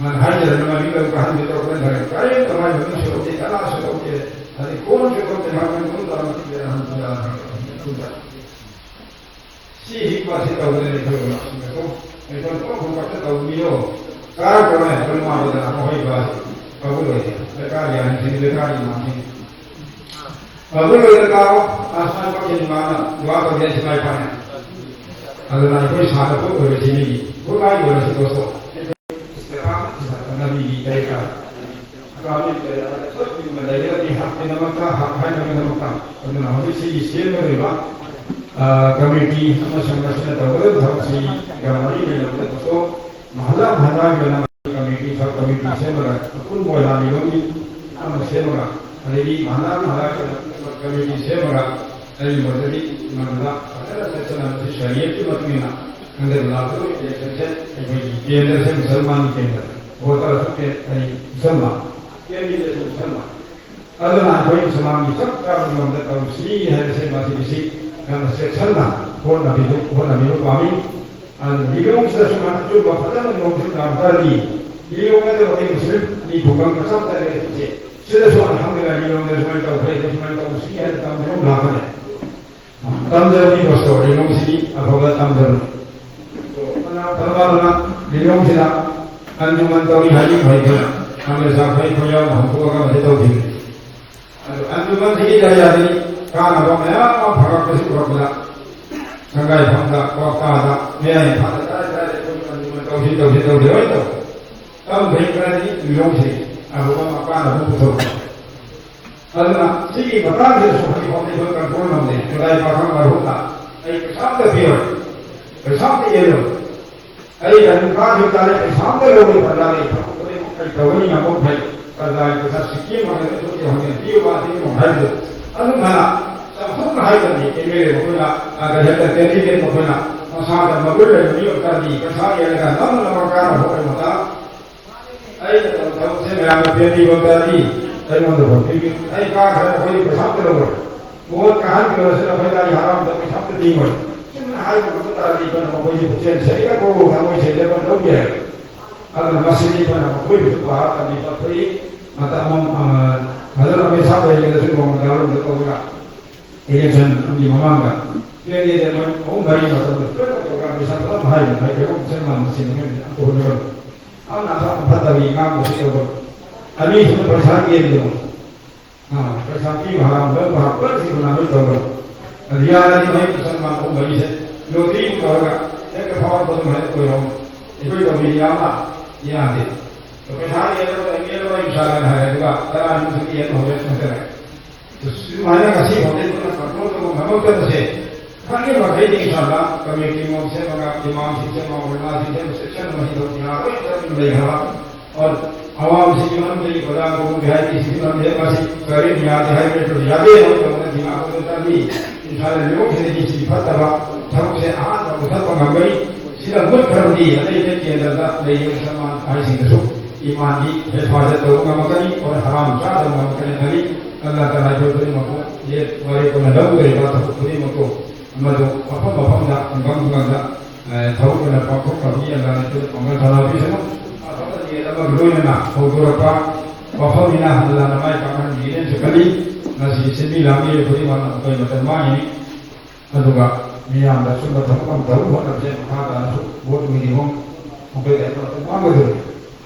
ꯃꯥꯅ ꯍꯥꯏꯖꯔꯅꯤ, ꯃꯥ ꯃꯤ ꯂꯧꯕ ꯍꯟꯕꯤ ꯇꯧꯔꯛꯇ꯭ꯔꯦ ꯈꯜꯂꯦ꯫ ꯀꯔꯤꯝꯇ ꯃꯥꯏ ꯃꯃꯤꯡꯁꯨ ꯂꯧꯗꯦ, ꯀꯅꯥꯁꯨ ꯂꯧꯗꯦ꯫ ꯑꯗꯩ ꯀꯣꯟꯁꯨ ꯂꯧꯗꯦ, ꯃꯥ ꯃꯃꯤꯡ ꯀꯣꯟ ꯇꯧꯔꯛꯇꯦ, ꯁꯤ ꯍꯤꯛꯄꯁꯤ ꯇꯧꯗꯅ ꯑꯩꯈꯣꯏ ꯑꯩꯈꯣꯏ ꯄꯨꯂꯞ ꯄꯨꯂꯞ ꯇꯧꯕꯤꯌꯣ꯫ ꯀꯥꯔꯛꯇ꯭ꯔꯣꯅꯦ ꯑꯩꯈꯣꯏ ꯃꯥꯡꯗꯅ ꯑꯩꯈꯣꯏ ꯕꯥꯁꯤ ꯀꯥꯕꯨ ꯂꯣꯏꯁꯦ꯫ ꯂꯩꯀꯥꯏꯒꯤ ꯑꯍꯟꯁꯤꯡ, ꯂꯩꯀꯥꯏꯒꯤ ꯏꯃꯥꯁꯤꯡ꯫ ꯀꯥꯕꯨ ꯂꯣꯏꯗ ꯀꯥꯔꯣ, ꯑꯁ ꯃꯥꯏ ꯄꯥꯛꯀꯦ ꯏꯃꯥꯅ ꯗꯨꯋꯥ ꯇꯧꯒꯦ ꯁꯤ ꯃꯥꯏ ꯄꯥꯛꯅꯦ꯫ ꯑꯗꯨꯅ ꯑꯩꯈꯣꯏ ꯁꯥꯟꯅ ꯈꯣꯠ ꯑꯣꯏꯔꯁꯤ ꯃꯤꯒꯤ ꯈꯨꯠꯂꯥꯏ ꯑꯣꯏꯔꯁꯤ ꯗꯣꯁꯇꯣ꯫ ꯏꯁꯇꯦꯐꯥꯟ ꯅꯕꯤꯒꯤ ꯀꯔꯤ ꯀꯔꯥ꯫ ꯑꯗꯨꯅ ꯍꯧꯖꯤꯛ ꯁꯤꯒꯤ ꯁꯦꯝꯒꯗꯧꯔꯤꯕ, ꯑ, ꯀꯃꯤꯇꯤ ꯑꯃꯁꯨꯡ ꯃꯁꯤꯅ ꯇꯧꯒꯗꯧꯔꯤꯕ ꯊꯕꯛꯁꯤꯒ ꯃꯔꯤ ꯂꯩꯅꯕꯗꯁꯨ ꯃꯍꯜꯂꯥ ꯃꯍꯜꯂꯥꯒꯤ ꯑꯣꯏꯅ ꯀꯃꯤꯇꯤ, ꯁꯕ ꯀꯃꯤꯇꯤ ꯁꯦꯝꯃꯒ ꯑꯄꯨꯟꯕ ꯑꯣꯏꯅ ꯃꯤꯔꯣꯟꯒꯤ ꯑꯃ ꯁꯦꯝꯃꯒ, ꯑꯗꯒꯤ ꯃꯍꯜꯂꯥ ꯃꯍꯜꯂꯥꯒꯤ ꯑꯣꯏꯅ ꯀꯃꯤꯇꯤ ꯁꯦꯝꯃꯒ, ꯑꯩꯒꯤ ꯃꯣꯠꯇꯗꯤ ꯃꯗꯨꯗ ꯐꯖꯅ ꯆꯠꯁꯤꯟꯅꯕꯁꯤ ꯁꯔꯤꯌꯠꯀꯤ ꯃꯇꯨꯡ ꯏꯟꯅ ꯍꯟꯗꯛ ꯂꯥꯛꯀꯗꯧꯔꯤꯕ ꯏꯂꯦꯛꯁꯟꯁꯦ ꯑꯩꯈꯣꯏꯒꯤ ꯀꯦꯟꯗ꯭ꯔꯁꯦ ꯃꯨꯁꯜꯃꯥꯟꯒꯤ ꯀꯦꯟꯗ꯭ꯔ, ꯚꯣꯇꯔ ꯑꯁꯨꯛ ꯀꯦ-, ꯑꯩ ꯃꯨꯁꯜꯃꯥꯟ, ꯀꯦꯟꯗꯤꯗꯦꯠꯁꯨ ꯃꯨꯁꯜꯃꯥꯟ꯫ ꯑꯗꯨꯅ ꯑꯩꯈꯣꯏ ꯃꯨꯁꯜꯃꯥꯟꯒꯤ ꯆꯞ ꯆꯥꯕ ꯃꯑꯣꯡꯗ ꯇꯧꯁꯤ ꯍꯥꯏꯕꯁꯦ ꯃꯁꯤꯒꯤꯁꯤ ꯌꯥꯝꯅ ꯆꯦꯛꯁꯤꯟꯅ ꯍꯣꯠꯅꯕꯤꯌꯨ, ꯍꯣꯠꯅꯕꯤꯌꯨ ꯄꯥꯝꯃꯤ꯫ ꯑꯗꯨ ꯂꯤꯂꯣꯡꯁꯤꯗꯁꯨ ꯑꯆꯨꯝꯕ ꯐꯖꯅ ꯅꯤꯌꯣꯝ ꯆꯨꯝꯅ ꯑꯃ ꯆꯠꯂꯤ꯫ ꯂꯤꯂꯣꯡ ꯅꯠꯇꯕ ꯑꯇꯩ ꯃꯨꯁꯂꯤꯝ ꯃꯤ ꯈꯨꯡꯒꯪ ꯃꯆꯥ ꯃꯆꯥ ꯂꯩꯔꯤꯁꯦ ꯁꯤꯗꯁꯨ ꯑꯜꯍꯝꯗꯨꯂꯤꯜꯂꯥꯍ ꯂꯤꯂꯣꯡꯗ ꯁꯨꯃꯥꯏꯅ ꯇꯧꯈ꯭ꯔꯦ, ꯁꯨꯃꯥꯏꯅ ꯇꯧꯁꯤ ꯍꯥꯏꯅ ꯇꯝꯕ ꯑꯃ ꯂꯥꯛꯀꯅꯤ꯫ ꯇꯝꯖꯕꯅꯤ ꯄꯥꯁꯇꯔ, ꯂꯤꯂꯣꯡꯁꯤꯗꯤ ꯑꯐꯕ ꯇꯝꯖꯕꯅꯤ꯫ ꯐꯅ ꯐꯅ ꯂꯤꯂꯣꯡꯁꯤꯗ ꯑꯟꯖꯨꯃꯟ ꯇꯧꯔꯤ ꯍꯥꯏꯅꯤꯡꯕ ꯑꯩꯈꯣꯏꯅ ꯀꯪꯒ꯭ꯔꯦꯁ ꯑꯩꯈꯣꯏ ꯑꯩꯈꯣꯏ ꯌꯥꯎꯅ ꯍꯧꯗꯣꯛꯑꯒ ꯃꯁꯤ ꯇꯧꯈꯤꯕꯅꯤ꯫ ꯑꯗꯨ ꯑꯟꯖꯨꯃꯟꯁꯤꯒꯤ ꯖꯔꯤꯌꯥꯗꯒꯤ ꯀꯥꯟꯅꯕ ꯃꯌꯥꯝ ꯑꯃ ꯐꯪꯉꯛꯄꯁꯤ ꯎꯔꯛꯄꯗ ꯁꯪꯒꯥꯏꯐꯝꯗ, ꯀ꯭ꯋꯥꯛꯇꯥꯗ, ꯃꯌꯥꯏ ꯏꯝꯐꯥꯜꯗ ꯀꯗꯥꯏ ꯀꯗꯥꯏꯗ ꯑꯩꯈꯣꯏ ꯑꯟꯖꯨꯃꯟ ꯇꯧꯁꯤ ꯇꯧꯁꯤ ꯇꯧꯁꯤ ꯂꯣꯏ ꯇꯧ꯫ ꯇꯝꯈ꯭ꯔꯦ ꯈꯔꯗꯤ ꯂꯤꯂꯣꯡꯁꯤ ꯑꯐꯕ ꯀꯥꯟꯅꯕ ꯄꯨꯊꯣꯔꯛꯄ꯫ ꯑꯗꯨꯅ ꯁꯤꯒꯤ ꯃꯇꯥꯡꯁꯤꯗꯁꯨ ꯍꯧꯖꯤꯛ ꯐꯥꯎꯗꯤ ꯑꯩꯈꯣꯏ ꯀꯟꯇ꯭ꯔꯣꯜ ꯉꯝꯗꯦ꯫ ꯃꯗꯥꯏ ꯄꯥꯈꯪ ꯃꯔꯨꯞꯅ ꯑꯩ ꯄꯩꯁꯥ ꯑꯝꯇ ꯄꯤꯔꯣꯏ, ꯄꯩꯁꯥ ꯑꯝꯇ ꯌꯦꯜꯂꯣꯏ, ꯑꯩ ꯀꯔꯤ ꯀꯥꯟꯅ ꯇꯥꯔꯦ, ꯄꯩꯁꯥ ꯑꯝꯇ ꯂꯧꯔꯣꯏ, ꯄ꯭ꯔꯖꯥꯒꯤ ꯊꯕꯛ ꯈꯨꯗꯤꯡꯃꯛ ꯀꯔꯤ ꯇꯧꯒꯅꯤ ꯉꯝꯕ ꯃꯈꯩ ꯄ꯭ꯔꯖꯥꯒꯤ ꯄꯩꯁꯥ ꯁꯤꯀꯤ ꯐꯪꯉꯦ, ꯊꯕꯛꯀꯤ ꯐꯪꯉꯦ, ꯄꯤꯌꯨ ꯄꯥ ꯄꯤꯌꯨ ꯍꯥꯏꯕꯗꯣ ꯑꯗꯨꯝ ꯍꯥꯏꯅ ꯆꯥꯎꯊꯣꯛꯅ ꯍꯥꯏꯗꯕꯅꯤ꯫ ꯑꯦꯝ ꯑꯦꯜ ꯑꯦ ꯃꯈꯣꯏꯅ, ꯑ, ꯀꯔꯤ ꯍꯥꯏꯇꯥꯔꯦ, ꯀꯦꯟꯗꯤꯗꯦꯠ ꯃꯈꯣꯏꯅ ꯃꯁꯥꯗ ꯃꯒꯨꯟ ꯂꯩꯕ ꯃꯤꯑꯣꯏ ꯈꯔꯗꯤ ꯄꯩꯁꯥ ꯌꯦꯜꯂꯒ ꯅꯝꯅ ꯅꯝꯅ ꯀꯥꯟꯅꯕ ꯑꯣꯏꯔꯕ ꯃꯇꯥꯡ ꯑꯩꯅ ꯇꯧꯕ ꯊꯕꯛꯁꯦ ꯃꯌꯥꯝꯅ ꯄꯦꯟꯕꯤꯕ ꯇꯥꯔꯗꯤ ꯑꯩꯉꯣꯟꯗ ꯐꯣꯟ ꯄꯤꯕꯤꯌꯨ꯫ ꯑꯩ ꯀꯥꯈ꯭ꯔꯦ, ꯑꯩꯈꯣꯏꯗꯤ ꯄꯩꯁꯥ ꯑꯝꯇ ꯂꯧꯔꯣꯏ꯫ ꯃꯣꯍꯣꯔ ꯀꯥꯍꯟꯈ꯭ꯔꯁꯨ ꯑꯩꯈꯣꯏꯗ ꯑꯩ ꯍꯔꯥꯎꯅ ꯄꯩꯁꯥ ꯑꯝꯇ ꯄꯤꯔꯣꯏ꯫ ꯁꯨꯝꯅ ꯍꯥꯏꯕ ꯉꯝꯕ ꯇꯥꯔꯗꯤ ꯑꯩꯈꯣꯏꯅ ꯃꯈꯣꯏꯁꯦ ꯄꯨꯛꯆꯦꯜ ꯁꯦꯡꯅ ꯊꯃꯣꯏ ꯁꯦꯡꯅ ꯂꯧꯕ ꯌꯥꯏ꯫ ꯑꯗꯨꯅ ꯃꯁꯤꯗꯤ ꯑꯩꯈꯣꯏꯅ ꯃꯈꯣꯏꯕꯨꯁꯨ ꯄꯥꯔ ꯇꯝꯕꯤ ꯇꯝꯊꯣꯛꯏ꯫ ꯃꯇꯝ ꯑꯃ, ꯑ, ꯐꯖꯅ ꯑꯩꯈꯣꯏ ꯁꯥꯇ꯭ꯔꯁꯤꯡꯗꯁꯨ ꯅꯣꯡꯃ ꯗꯥꯎꯟꯂꯣꯗ ꯇꯧꯔꯒ ꯏꯂꯦꯛꯁꯟ ꯑꯃꯒꯤ ꯃꯃꯥꯡꯗ ꯀꯦꯟꯗꯤꯗꯦꯠ ꯑꯍꯨꯝ ꯃꯔꯤ ꯃꯇꯝꯗ ꯄꯨꯂꯞ ꯄ꯭ꯔꯣꯒ꯭ꯔꯥꯝꯒꯤ ꯁꯛꯇꯝ ꯍꯥꯏꯕ ꯍꯥꯏꯕ ꯁꯦꯝꯕ ꯃꯁꯤꯡ ꯑꯃ ꯍꯣꯠꯅꯕ꯫ ꯑꯃꯅ ꯑꯐꯕ ꯐꯠꯇꯕꯒꯤ ꯉꯥꯡꯕꯁꯨ ꯇꯧꯕ꯫ ꯑꯅꯤꯁꯨꯅ ꯄꯩꯁꯥ ꯌꯦꯟꯕꯗꯣ꯫ ꯑꯥ, ꯄꯩꯁꯥ ꯄꯤꯕ ꯍꯔꯥꯎꯕ ꯄꯨꯂꯞ ꯁꯤꯕ ꯅꯥꯕ ꯇꯧꯕ꯫ ꯑꯗꯨ ꯌꯥꯔꯗꯤ ꯃꯍꯩ ꯃꯁꯪ ꯃꯥꯟ ꯑꯍꯨꯝ ꯃꯔꯤꯁꯦ ꯂꯣꯇꯔꯤ ꯇꯧꯔꯒ ꯍꯦꯛꯇ ꯐꯥꯎꯔꯛꯄ ꯑꯗꯨꯝ ꯍꯦꯛꯇ ꯑꯣꯏꯔꯣ꯫ ꯑꯩꯈꯣꯏ ꯇꯧꯕꯤꯗꯤ ꯌꯥꯝꯅ ꯌꯥꯗꯦ꯫ ꯄꯩꯁꯥ ꯌꯦꯟꯅꯕ ꯌꯦꯟꯅꯕ ꯏꯁꯥꯒꯅ ꯍꯥꯏꯔꯦ, ꯑꯗꯨꯒ ꯇꯔꯥꯅꯤꯊꯣꯏ ꯌꯦꯟꯕ ꯍꯧꯔꯦ ꯍꯥꯏꯇꯥꯔꯦ꯫ ꯁꯨꯃꯥꯏꯅ ꯉꯁꯤ ꯐꯥꯎꯗꯤ ꯑꯩꯈꯣꯏꯅ ꯀꯟꯇ꯭ꯔꯣꯜ ꯇꯧꯕ ꯉꯝꯃꯛꯇꯕꯁꯦ ꯈꯪꯉꯦ ꯃꯈꯩꯗꯤ ꯏꯁꯥꯗ ꯀꯃꯤꯇꯤ ꯑꯃ ꯁꯦꯝꯃꯒ ꯏꯃꯥꯝꯁꯤꯡ ꯁꯦꯝꯃꯒ ꯎꯂꯃꯥꯁꯤꯡ ꯁꯦꯝꯃꯒ ꯆꯦꯛꯁꯤꯟꯕ ꯃꯊꯧ ꯌꯥꯔꯣꯏ ꯇꯧꯗꯨꯅ ꯂꯩꯈ꯭ꯔꯕ꯫ ꯑꯗꯨ ꯑꯋꯥꯕꯁꯤꯒꯤ ꯃꯔꯝꯗꯒꯤ ꯄ꯭ꯔꯙꯥꯟ ꯒꯨꯔꯨꯒꯤ ꯍꯥꯏꯗꯤ ꯁꯤꯒꯤ ꯃꯔꯝꯗ ꯃꯁꯤ ꯀꯔꯤ ꯌꯥꯗꯦ ꯍꯥꯏꯕ ꯌꯥꯗꯦ ꯍꯥꯏꯕ ꯇꯧꯕꯅ ꯗꯤꯃꯥꯄꯨꯔꯗ ꯆꯠꯂꯤ꯫ ꯏꯝꯐꯥꯜꯗ ꯂꯩꯕꯁꯤꯡꯗꯒꯤ ꯁꯤ ꯐꯠꯇꯕ ꯊꯕꯛꯁꯦ ꯑꯍꯥꯟꯕ ꯃꯨꯊꯠꯄ ꯉꯝꯒꯅꯤ꯫ ꯁꯤꯗ ꯃꯨꯠꯈ꯭ꯔꯕꯗꯤ ꯑꯇꯩ ꯑꯇꯩ ꯀꯦꯟꯗ꯭ꯔꯗ ꯂꯩꯔꯤꯕ ꯁꯜꯃꯥꯟ ꯍꯥꯏꯁꯤꯡꯗꯁꯨ ꯏꯃꯥꯟꯒꯤ ꯍꯦꯐꯥꯖꯠ ꯇꯧꯕ ꯉꯝꯃꯛꯀꯅꯤ꯫ ꯑꯣꯔ ꯍꯔꯥꯝ ꯆꯥꯗꯕ ꯉꯝꯃꯛꯀꯅꯤ ꯈꯜꯂꯤ꯫ ꯑꯜꯂꯥ ꯇꯥꯂꯥ ꯑꯩꯈꯣꯏ ꯈꯨꯗꯤꯡꯃꯛꯄꯨ ꯌꯦꯠ ꯋꯥꯔꯦꯞ ꯑꯣꯏꯅ ꯂꯧꯗ꯭ꯔꯤꯕ ꯊꯕꯛ ꯈꯨꯗꯤꯡꯃꯛꯄꯨ ꯃꯗꯨ ꯃꯐꯝ ꯃꯐꯝꯗ ꯈꯨꯡꯒꯪ ꯈꯨꯡꯒꯪꯗ, ꯑꯦ, ꯊꯕꯛ ꯑꯣꯏꯅ ꯄꯥꯡꯊꯣꯛꯄꯒꯤ ꯑꯜꯂꯥꯅ ꯑꯩꯈꯣꯏꯗ ꯄꯥꯡꯒꯜ ꯊꯧꯅꯥ ꯄꯤꯁꯅꯨ꯫ ꯑꯐꯕ ꯂꯦꯟ ꯑꯃꯒ ꯂꯣꯏꯅꯅ ꯍꯧꯗꯣꯔꯛꯄ ꯃꯐꯝꯅꯤꯅ ꯑꯜꯂꯥꯅ ꯃꯥꯏ ꯄꯥꯛꯍꯟꯕꯤꯒꯅꯤꯁꯨ ꯈꯜꯂꯤ꯫ ꯃꯁꯤ ꯁꯤꯟꯃꯤ ꯂꯥꯡꯃꯤ ꯈꯨꯗꯤꯡꯃꯛꯅ ꯑꯩꯈꯣꯏ ꯃꯇꯝ ꯃꯥꯡꯉꯤꯅꯤ꯫ ꯑꯗꯨꯒ ꯃꯤꯌꯥꯝꯗ ꯑꯆꯨꯝꯕ ꯊꯕꯛ ꯑꯃ ꯇꯧꯅꯕ ꯍꯣꯠꯅꯕꯁꯦ ꯃꯈꯥ ꯇꯥꯅꯁꯨ ꯚꯣꯠ ꯃꯤꯒꯤ ꯍꯣꯡ ꯃꯈꯣꯏꯗ ꯑꯃ ꯃꯥꯡꯒꯗꯣꯏꯅꯤ꯫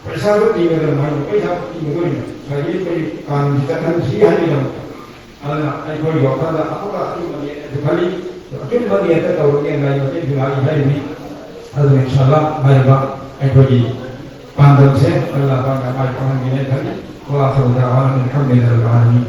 ꯄꯩꯁꯥꯁꯨ ꯇꯤꯡꯒꯗꯣꯏꯅꯤ, ꯃꯥꯒꯤ ꯄꯩꯁꯥ ꯇꯤꯡꯒꯗꯣꯏꯅꯤ꯫ ꯉꯁꯥꯏꯒꯤ ꯑꯩꯈꯣꯏꯒꯤ ꯀꯥꯅꯨꯟꯁꯤ ꯆꯠꯅꯕꯤꯁꯤ ꯍꯥꯏꯕꯤꯔꯝꯕ꯫ ꯑꯗꯨꯅ ꯑꯩꯈꯣꯏꯒꯤ ꯋꯥꯈꯜꯗ ꯑꯐꯕ ꯑꯆꯨꯝꯕꯅꯦꯅꯁꯨ ꯈꯜꯂꯤ꯫ ꯑꯆꯨꯝꯕꯅꯦꯅ ꯇꯧꯔꯒꯦ ꯉꯥꯏ ꯃꯇꯦꯡꯁꯨ ꯂꯥꯛꯏ ꯍꯥꯏꯔꯤꯕꯅꯤ꯫ ꯑꯗꯨꯅ ꯏꯟꯁꯥꯜꯂꯥ ꯍꯥꯏꯔꯤꯕ ꯑꯩꯈꯣꯏꯒꯤ ꯄꯥꯟꯗꯝꯁꯦ ꯑꯜꯂꯥ ꯄꯥꯛꯅ ꯃꯥꯏ ꯄꯥꯛꯍꯟꯒꯅꯤ ꯈꯜꯂꯤ꯫ ꯋꯥ ꯊꯧꯗꯥ ꯋꯥꯍꯟꯒꯅꯤ ꯈꯪꯗꯦ ꯑꯜꯂꯥ ꯍꯥꯏꯔꯤꯕꯅꯤ꯫